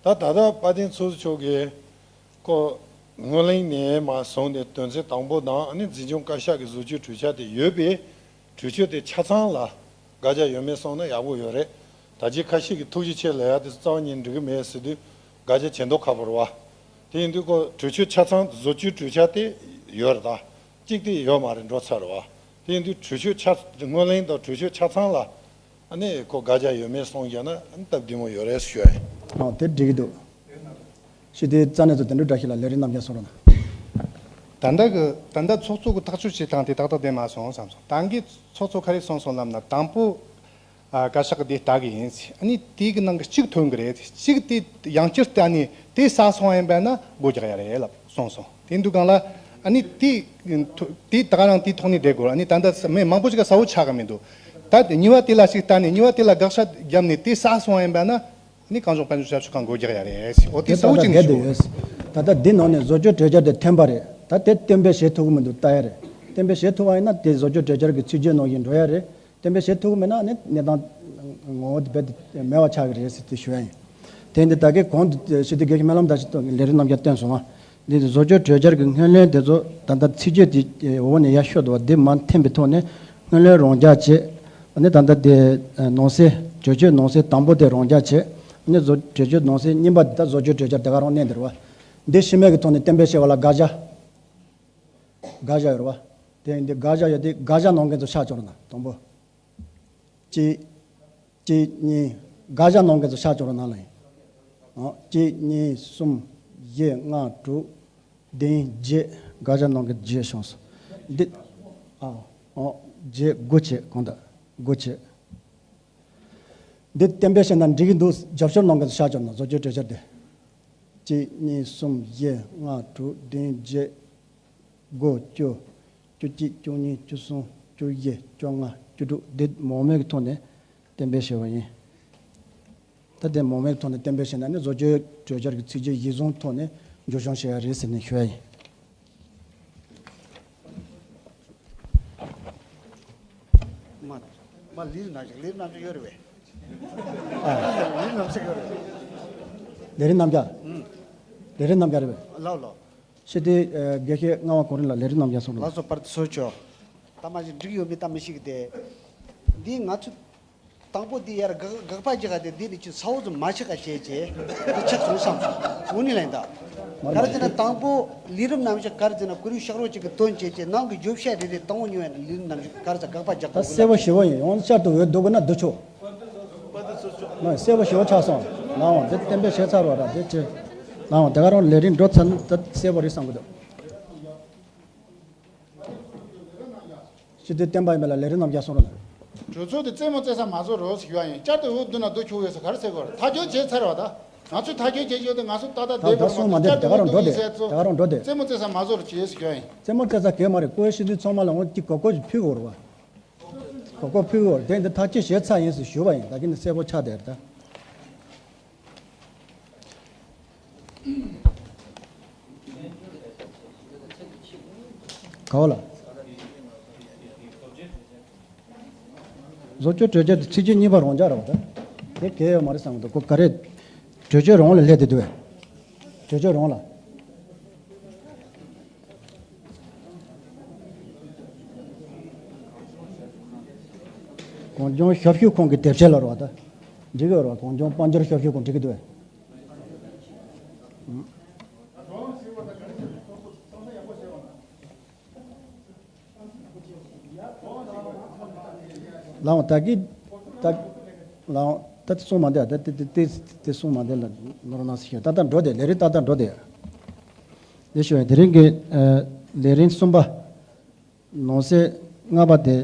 ད་ད་ལྟ་དཔལ་ལྡན་ཚོགས་གཙོ་མཆོག་གིས་ཁོ་སྔོན་གླེང་ནས་མར་བཟུང་ནས་དོན་ཚན་དང་པོ་དང་ཨ་ནི་འཛིན་སྐྱོང་བཀའ་ཤག་གི་བཟོ་བཅོས་གྲོས་འཆར་དེ་ཡོད་པའི་གྲོས་ཆོད་དེ་ཆ་ཚང་ལ་དགག་བྱ་ཡོད་མེད་གསུངས་ན་ཡག་པོ་ཡོད་རེད། ད་ཅི་ཁ་ཤས་ཀྱིས་ཐུགས་རྗེ་ཆེ་ལབ་ཡག་དེ་རྩ་བ་ཉིད་འགྲིག་གི་མེད་ཟེར་དུས་དགག་བྱ་བྱེད་མདོག་ཁ་པོ་རེད་བ། དེ་ཡིན་དུས་ཁོ་གྲོས་ཆོད་ཆ་ཚང་བཟོ་བཅོས་གྲོས་འཆར་དེ་ཡོད་རེད་ད། གཅིག་དེ་ཡོད་མ་རེད་འགྲོ་ཚར་རེད་བ། དེ་ཡིན་དུས་གྲོས་ཆོད་ཆ་སྔོན་གླེང་དང་གྲོས་ཆོད་ཆ་ཚང་ལ་ཨ་ནི་ཁོ་དགག་བྱ་ཡོད་མེད་གསུངས་བཞག་ན་ཨ་ནི་སྟབས་བདེ་མོ་ཡོད་རེད་ཞུ་ཡ་ཡིན། ཨོ་དེ་འགྲིག་གི་འདུག་ཞུ་དེ་རྩ་ནས་ཚོ་དེ་འདྲ་བཀྲ་ཤིས་ལ་ལས་རིམ་རྣམ་བཞག་གསུང་རོགས་གནང་། ད་ལྟ་གི་ད་ལྟ་ཚོགས་གཙོ་གི་ཐག་གཅོད་བྱེད་སྟངས་དེ་ཏག་ཏག་བསྡད་མ་སོང་བསམ་སོང་། ད་གིན་ཚོགས་གཙོ་ག་རེ་གསུངས་སོང་ལབ་ན་དང་པོ། ཨ། བཀའ་ཤག་གི་དེ་ལྟ་གི་ཡིན་ཟེར། ཨ་ནི་དེ་གི་ནང་གི་གཅིག་ཐོན་གི་རེད། གཅིག་དེ་ཡང་བསྐྱར་ལྟ་ནས་དེ་ཟགས་སོང་ཡིན་པ་ན་སྒོ་རྒྱག་ཡ་རེད་ལབ་གསུངས་སོང་། དེ་འདུག་གང་ལ་ཨ་ནི་དེ་དེ་ད་ག་རང་དེ་ཐོག་ནས་བསྡད་དགོས། ཨ་ནི་ད་ལྟ་མི་མང་པོ་ཞིག་ག་གསལ་བོ་ཆགས་གི་མི་འདུག་ད་དེ་གཉིས་པ་དེ་ལ་ཞིག་ལྟ་ནས་གཉིས་པ་དེ་ལ་དགག་བྱ་བརྒྱབ་ནས་དེ་ཟགས་སོང་ཡིན་པ་ན་ཨ་ནི་གངས་ལྗོངས་དཔལ་འབྱོར་ཞབས་ཞུ་ཁང་སྒོ་རྒྱག་ཡ་རེད་ཟེར། འོ་དེ་དེ་གསལ་བོ་ད་ཅིག་ནས་བསྡད་ཞུ། ཡོད། ད་ལྟ་འདི་ནང་ནས་བཟོ་བཅོས་གྲོས་འཆར་དེ་ཐོན་པ་རེད། ད་དེ་གཏན་འབེབས་བྱེད་ཐུབ་ཀྱི་མི་འདུག་ལྟ་ཡ་རེད། གཏན་འབེབས་བྱེད་ཐུབ་པ་ཡིན་ན་དེ་བཟོ་བཅོས་གྲོས་འཆར་གྱི་ཚིག་བརྗོད་ནང་བཞིན་འགྲོ་ཡ་རེད། གཏན་འབེབས་བྱེད་ཐུབ་ཀྱི་མེད་ན་ནི་གནས་སྟངས་ངོ་བོ་དེ་རྦད་དེ་མེད་པ་ཆགས་ཀྱི་རེད་ཟེར་དེ་ཞུ་ཡ་ཡིན། དེ་འདི་ད་གིན་གོང་དུ་ཞུ་དེ་དགེ་བཤེས་སྨོན་ལམ་དར་ཞིང་ཏོག་གི་ལས་རིམ་རྣམ་བཞག་བཏོན་སོང་ང་། འདི་བཟོ་བཅོས་གྲོས་འཆར་གྱི་སྔོན་གླེང་དེ་ཚོ་ད་ལྟ་ཚིག་བརྗོད་དེ་འོག་ནས་ཡར་ཤོར་འདུག་བ། འདི་མར་འཐེན་པའི་ཐོག་ནས་སྔོན་གླེང་རང་འཇགས་བྱས། ཨ་ནི་ད་ལྟ་དེ་ནང་གསེས་གྲོས་ཆོད་ནང་གསེས་དང་པོ་དེ་རང་འཇགས་བྱས། ཨ་ནི་བཟོ་གྲོས་ཆོད་ནང་གསེས་གཉིས་པ་དེ་ད་བཟོ་བཅོས་གྲོས་འཆར་དེ་ག་རང་གནས་འདིར་བ། འདི་ཕྱི་མའི་གི་ཐོག་ནས་གཏན་འབེབས་བྱས་པ་ལ་དགག་བྱ། དགག་བྱ་ཡོད་རེད་བ། དེ་ཡིན་དུས་དགག་བྱ་ཡོད་དུས་དགག་བྱ་གནང་མཁན་ཚོ་ཤར་བྱུང་རོགས་གནང་དང་པོ། གཅིག་གཅིག་གཉིས། དགག་བྱ་གནང་མཁན་ཚོ་ཤར་བྱུང་རོགས་གནང་ལ་ཡིན། ཨོ། གཅིག་གཉིས་གསུམ་བཞི་ལྔ་དྲུག་བདུན་བརྒྱད། དགག་བྱ་གནང་མཁན་བརྒྱད་བྱུང་སོང་། འདི། ཨ། ཨོ། བརྒྱད་དགུ་བྱས་གང་ལྟར་དགུ་བྱས། འདི་གཏན་འབེབས་བྱས་ན་འགྲིག་གི་འདུག་རྒྱབ་སྐྱོར་གནང་མཁན་ཚོ་ཤར་བྱུང་ན་བཟོ་བཅོས་གྲོས་འཆར་དེ། གཅིག་གཉིས་གསུམ་བཞི་ལྔ་དྲུག་བདུན་བརྒྱད། དགུ་བཅུ། བཅུ་གཅིག་བཅུ་གཉིས་བཅུ་གསུམ་བཅུ་བཞི་བཅོ་ལྔ་བཅུ་དྲུག་འདི་མང་མོས་ཀྱི་ཐོག་ནས་གཏན་འབེབས་བྱས་པ་ཡིན། ད་དེ་མང་མོས་ཀྱི་ཐོག་ནས་གཏན་འབེབས་བྱས་ན་ནི་བཟོ་བཅོས་གྲོས་འཆར་གྱི་ཚིག་བརྗོད་གཞིར་བཟུང་ཐོག་ནས་འགྱུར་བྱུང་བྱས་པ་རེད་ཟེར་ནས་ཞུ་ཡ་ཡིན། མ། མ་ལིར་ན་ཞིག་ལིར་ན་ཞིག་ཡོད་རེད་པས། ཨ། ལིར་ན་ཞིག་ཡོད་རེད། ལས་རིམ་རྣམ་གཞག་ཨུམ། ལས་རིམ་རྣམ་གཞག་རེད་པས། ལའོ་ལའོ། ཤེས་དེ། ཨ། དགེ་བཤེས་ལྔ་པ་གོ་རིམ་ལ་ལས་རིམ་རྣམ་གཞག་སོང་ལ། ལགས་སོ། པར་དུ་སོ་ཆོག་ད་མ་ཞིག་འགྲིག་ཡོད་མེད་ད་མི་ཤེས་གི་དེ། འདི་ང་ཚོ། དང་པོ་འདི་ཡར་དགག་དགག་པ་རྒྱག་ག་དེ་འདི་ནི་ཅི་ས་འོག་ཙམ་མ་ཆག་ག་བྱས་རྗེས་འདི་ཆག་སོང་བསམ་སོང་། འུ་ནི་ལན་ད། ག་རེ་ཟེར་ན་དང་པོ་ལས་རིམ་རྣམ་གཞག་ག་རེ་ཟེར་ན་ཀུ་རེ་ཤག་རོགས་གཅིག་གི་དོན་བྱས་རྗེས་ནང་གི་བརྗོད་བྱ་རེ་རེ་དང་པོ་ཉོ་ཡ་ནི་ལས་རིམ་རྣམ་གཞག་ག་རེ་ཟེར་དགག་པ་རྒྱག་ད་དགོས་གསལ་པོ་ཞེ་པོ་ཡིན། ཡང་བསྐྱར་དུ་འོས་ལྡོག་དགོས་ན་བསྡུ་ཆོག་ང་གསལ་པོ་ཞེ་པོ་ཆགས་སོང་། ལའང་འདི་གཏན་འབེབས་བྱས་ཚར་བ་ར་འདི་ཅི། ལའང་དེ་ག་རང་ལས་རིམ་འགྲོ་ཚར་ན་ད་གསལ་པོ་རེད་བསམ་གི་འདུག་སྤྱི་འཐུས་བསྟན་པ་ཡིན་པ་ལ་ལས་རིམ་རྣམ་གཞག་གསུང་རོགས་གནང་། གྲོས་ཚོགས་དེ་རྩེད་མོ་རྩེ་ས་མ་བཟོ་རོགས་ཞུ་བ་ཡིན། བསྐྱར་དུ་འུ་མདུན་ན་སྡོད་ཆོག་ཡོད་ས་ག་རེ་ཟེར་དགོས་རེད། ཐག་གཅོད་བྱས་ཚར་བ་ད། ང་ཚོས་ཐག་གཅོད་བྱས་ཡོད་དེ་ང་ཚོ་ཏག་ཏག་ད་བསྡད་ད་དགོས་རེད་མ་གཏོགས་བསྐྱར་དུ་འུ་མདུན་ཡིན་ས་ཚོ་རྩེད་མོ་རྩེ་ས་མ་བཟོ་རོགས་བྱས་ཞུ་བ་ཡིན། རྩེད་མོ་རྩེ་ས་གས་མ་རེད། བཀུར་འོས་སྤྱི་འཐུས་ཚང་མ་ལ་འོང་གི་གོ་སྐབས་ཕུལ་དགོས་རེད་བ། གོ་སྐབས་ཕུལ་དགོས་རེད། དེ་འདི་ཐག་གཅོད་བྱས་ཚར་ཡིན་ཟེར་ཞུ་བ་ཡིན། ད་གིན་ནི་གསལ་པོ་ཆགས་བསྡད་རེད་ད། ག་བ་ལ། བཟོ་བཅོས་གྲོས་ཆོད་དེ་ཚིག་བཅད་གཉིས་པ་རང་འཇགས་རེད་བ་ད། དེ་གལ་ཡོད་མ་རེད་བསམ་གི་འདུག་ཁོ་ག་རེ། གྲོས་ཆོད་རང་ལ་སླེབས་བསྡད་འདུག་བས། གྲོས་ཆོད་རང་ལ། གངས་ལྗོངས་ཞབས་ཞུ་ཁང་གི་དེབ་ཆས་ལ་རེད་བ་ད། འགྲིག་གི་རེད་བ། གངས་ལྗོངས་དཔལ་འབྱོར་ཞབས་ཞུ་ཁང་འགྲིག་གི་འདུག་བས། ལའོ་ད་གི་ད། ལའོ་ད་དེ་སོང་མ་འདས་ད་དེ་དེ་དེ་དེ་སོང་མ་འདས་ལ་ནོར་ན་སི་ཤོད་ད་ལྟ་འགྲོ་དེ་ལས་རིམ་ད་ལྟ་འགྲོ་དེ། ལས་ཤོད་དེ་རིང་གི་ལས་རིམ་གསུམ་པ། ནང་གསེས་ལྔ་པ་དེ།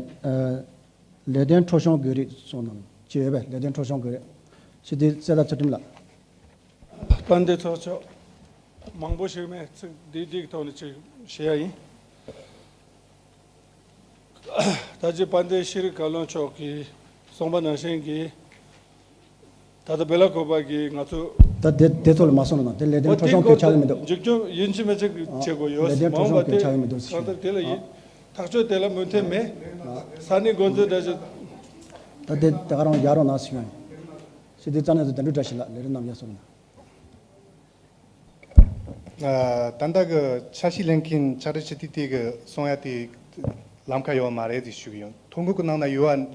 ལས་དོན་འཕྲོ་སྐྱོད་དགོས་རིགས་སོགས་རྣམས་ཅི་ཡོད་པས། ལས་དོན་འཕྲོ་སྐྱོད་དགོས་རིགས། སྤྱི་འཐུས་གསེར་རྟ་ཚུལ་ཁྲིམས་ལགས། དཔལ་ལྡན་ཚོགས་གཙོ། མང་པོ་ཞིག་མེད། ཚིག་འདི་འདི་གི་ཐོག་ནས་ཅིག་བཤད་ཡ་ཡིན། ད་ཅི་དཔལ་ལྡན་ཤེས་རིག་བཀའ་བློན་མཆོག་གིས་གསུངས་པ་ནང་བཞིན་གྱི། ད་ལྟ་བེ་ལ་ཀོ་པ་གིས་ང་ཚོ། ད་དེ་དེ་ཚོ་ལ་མ་སོང་ན་དེ་ལས་དོན་འཕྲོ་སྐྱོད་ཆགས་ཀྱི་མི་འདུག་འཇིགས་སྐྱོང་ཡིན་གཅིག་མིན་གཅིག་བྱེད་དགོས་ཡོད། ལས་དོན་འཕྲོ་སྐྱོད་ཆགས་ཀྱི་མི་འདུག་ཟེར། གང་ལྟར་དེ་ལ་ཡིན། ཐག་གཅོད་དེ་ལ་མོས་མཐུན་མེད། ས་གནས་འགོ་འཛིན་འདྲ་ཞིག་ད་དེ་ད་ག་རང་ཡར་རོ་ན་ཞུ་ཡིན། སྤྱི་འཐུས་རྩ་ནས་སུ་དོན་གྲུབ་བཀྲ་ཤིས་ལགས་ལས་རིམ་རྣམ་གཞག་སོང་ན། ད་ལྟ་གི་འཆར་གཞི་ལེན་མཁན་ཕྱག་སྦྲེལ་སྤྱི་འཐུས་དེ་གི་གསུང་ཡ་དེ་ལམ་ཁ་ཡོད་མ་རེད་ཅེས་ཞུ་གི་ཡོད། ཐོ་འགོད་ཀྱི་ནང་ན་ཡོད་པ།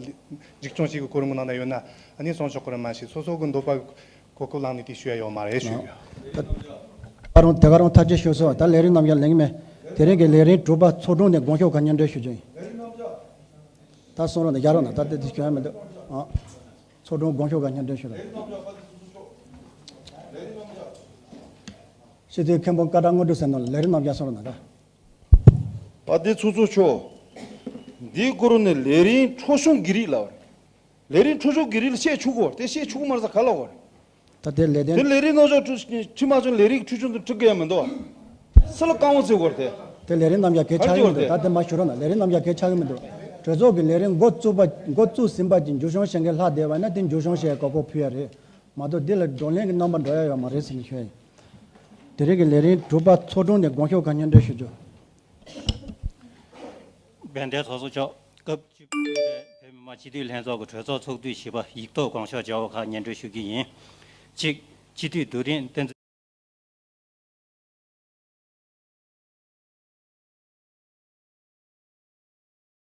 འཇིགས་སྐྱོང་བྱེད་ཀྱི་གོ་རིམ་གྱི་ནང་ན་ཡོད་ན་ཨ་ནི་གསུང་ཆོག་གི་རེད། མ་གཞི་སོ་སོ་གི་འདོད་པ་གོ་སྐབས་བླངས་ནས་དེ་ཞུ་ཡ་ཡོད་མ་རེད་ཞུ་གི་ཡོད། ད་ག་རང་ད་ག་རང་ཐག་གཅོད་ཞུ་སོང་། ད་ལས་རིམ་རྣམ་གཞག་ལེན་གི་མེད། དེ་རིང་གི་ལས་རིམ་དྲུག་པ་ཚོགས་དྲུང་ནས་དགོངས་ཞུ་ཁག་སྙན་སྒྲོན་ཞུ་རྒྱུ་ཡིན། ད་གསུང་རོགས་གནང་། ཡར་རོ་གནང་། ད་དེ་དེ་ཞུ་ཡ་མི་འདུག་ཨ། ཚོགས་དྲུང་དགོངས་ཞུ་ཁག་སྙན་སྒྲོན་ཞུ་རོགས། སྤྱི་འཐུས་མཁན་པོ་སྐད་གྲགས་དངོས་གྲུབ་ཟེར་ནོ་ལ་ལས་རིམ་རྣམ་གཞག་གསུང་རོགས་གནང་ད། དཔལ་ལྡན་ཚོགས་གཙོ་མཆོག་འདིའི་སྐོར་ནས་ལས་རིམ་འཕྲོ་སྐྱོད་ཀྱི་རིགས་ལ་བར། ལས་རིམ་འཕྲོ་སྐྱོད་ཀྱི་རིགས་ལ་བཤད་ཆོག་གོ། དེ་བཤད་ཆོག་གོ་མ་རེད་ས་ག་ལ་གོ་རེད། ད་དེ་ལས་དོན། དེ་ལས་རིམ་རྣམ་གཞག་ཁྲི་ཁྲི་མ་བྱུང་ལས་རིམ་འཕྲོ་སྐྱོད་དུ་འགྲིག་གི་ཡ་མི་འདུག་བ། སུ་ལ་བཀའ་དབང་བརྩི་གོ་རེད་དེ། དེ་ལས་རིམ་རྣམ་གཞག་གལ་ཆགས་ཀྱི་མི་འདུག་ད་དེ་མ་ཞུ་རོགས་གནང་། ལས་རིམ་རྣམ་གཞག་གལ་ཆགས་ཀྱི་མི་འདུག་གྲོས་ཚོགས་ཀྱི་ལས་རིམ་འགོ་བཙུགས་པ་འགོ་བཙུགས་ཟིན་པ་ཅིག་མཇུག་སྐྱོང་བྱེད་མཁན་ལྷག་བསྡད་པ་ན་དེ་མཇུག་སྐྱོང་བྱེད་གོ་སྐབས་ཕུལ་ཡ་རེད། མ་གཏོགས་འདི་ལ་བགྲོ་གླེང་གི་རྣམ་པ་འགྲོ་ཡ་ཡོད་མ་རེད་ཟེར་ནས་ཞུ་ཡ་ཡིན། དེ་རིང་གི་ལས་རིམ་དྲུག་པ་ཚོགས་དྲུང་ནས་དགོངས་ཞུ་ཁག་སྙན་སྒྲོན་ཞུ་རྒྱུ། དཔལ་ལྡན་ཚོགས་གཙོ་མཆོག་སྐབས་བཅུ་བདུན་པའི་བོད་མི་མང་སྤྱི་འཐུས་ལྷན་ཚོགས་ཀྱི་གྲོས་ཚོགས་ཚོགས་དུས་བཞི་པ་ཡིག་ཐོག་དགོངས་ཞུ་བྱ་བ་ཁག་སྙན་སྒྲོན་ཞུ་གི་ཡིན། གཅིག་སྤྱི་འཐུས་རྡོ་རིང་བསྟན་འཛིན།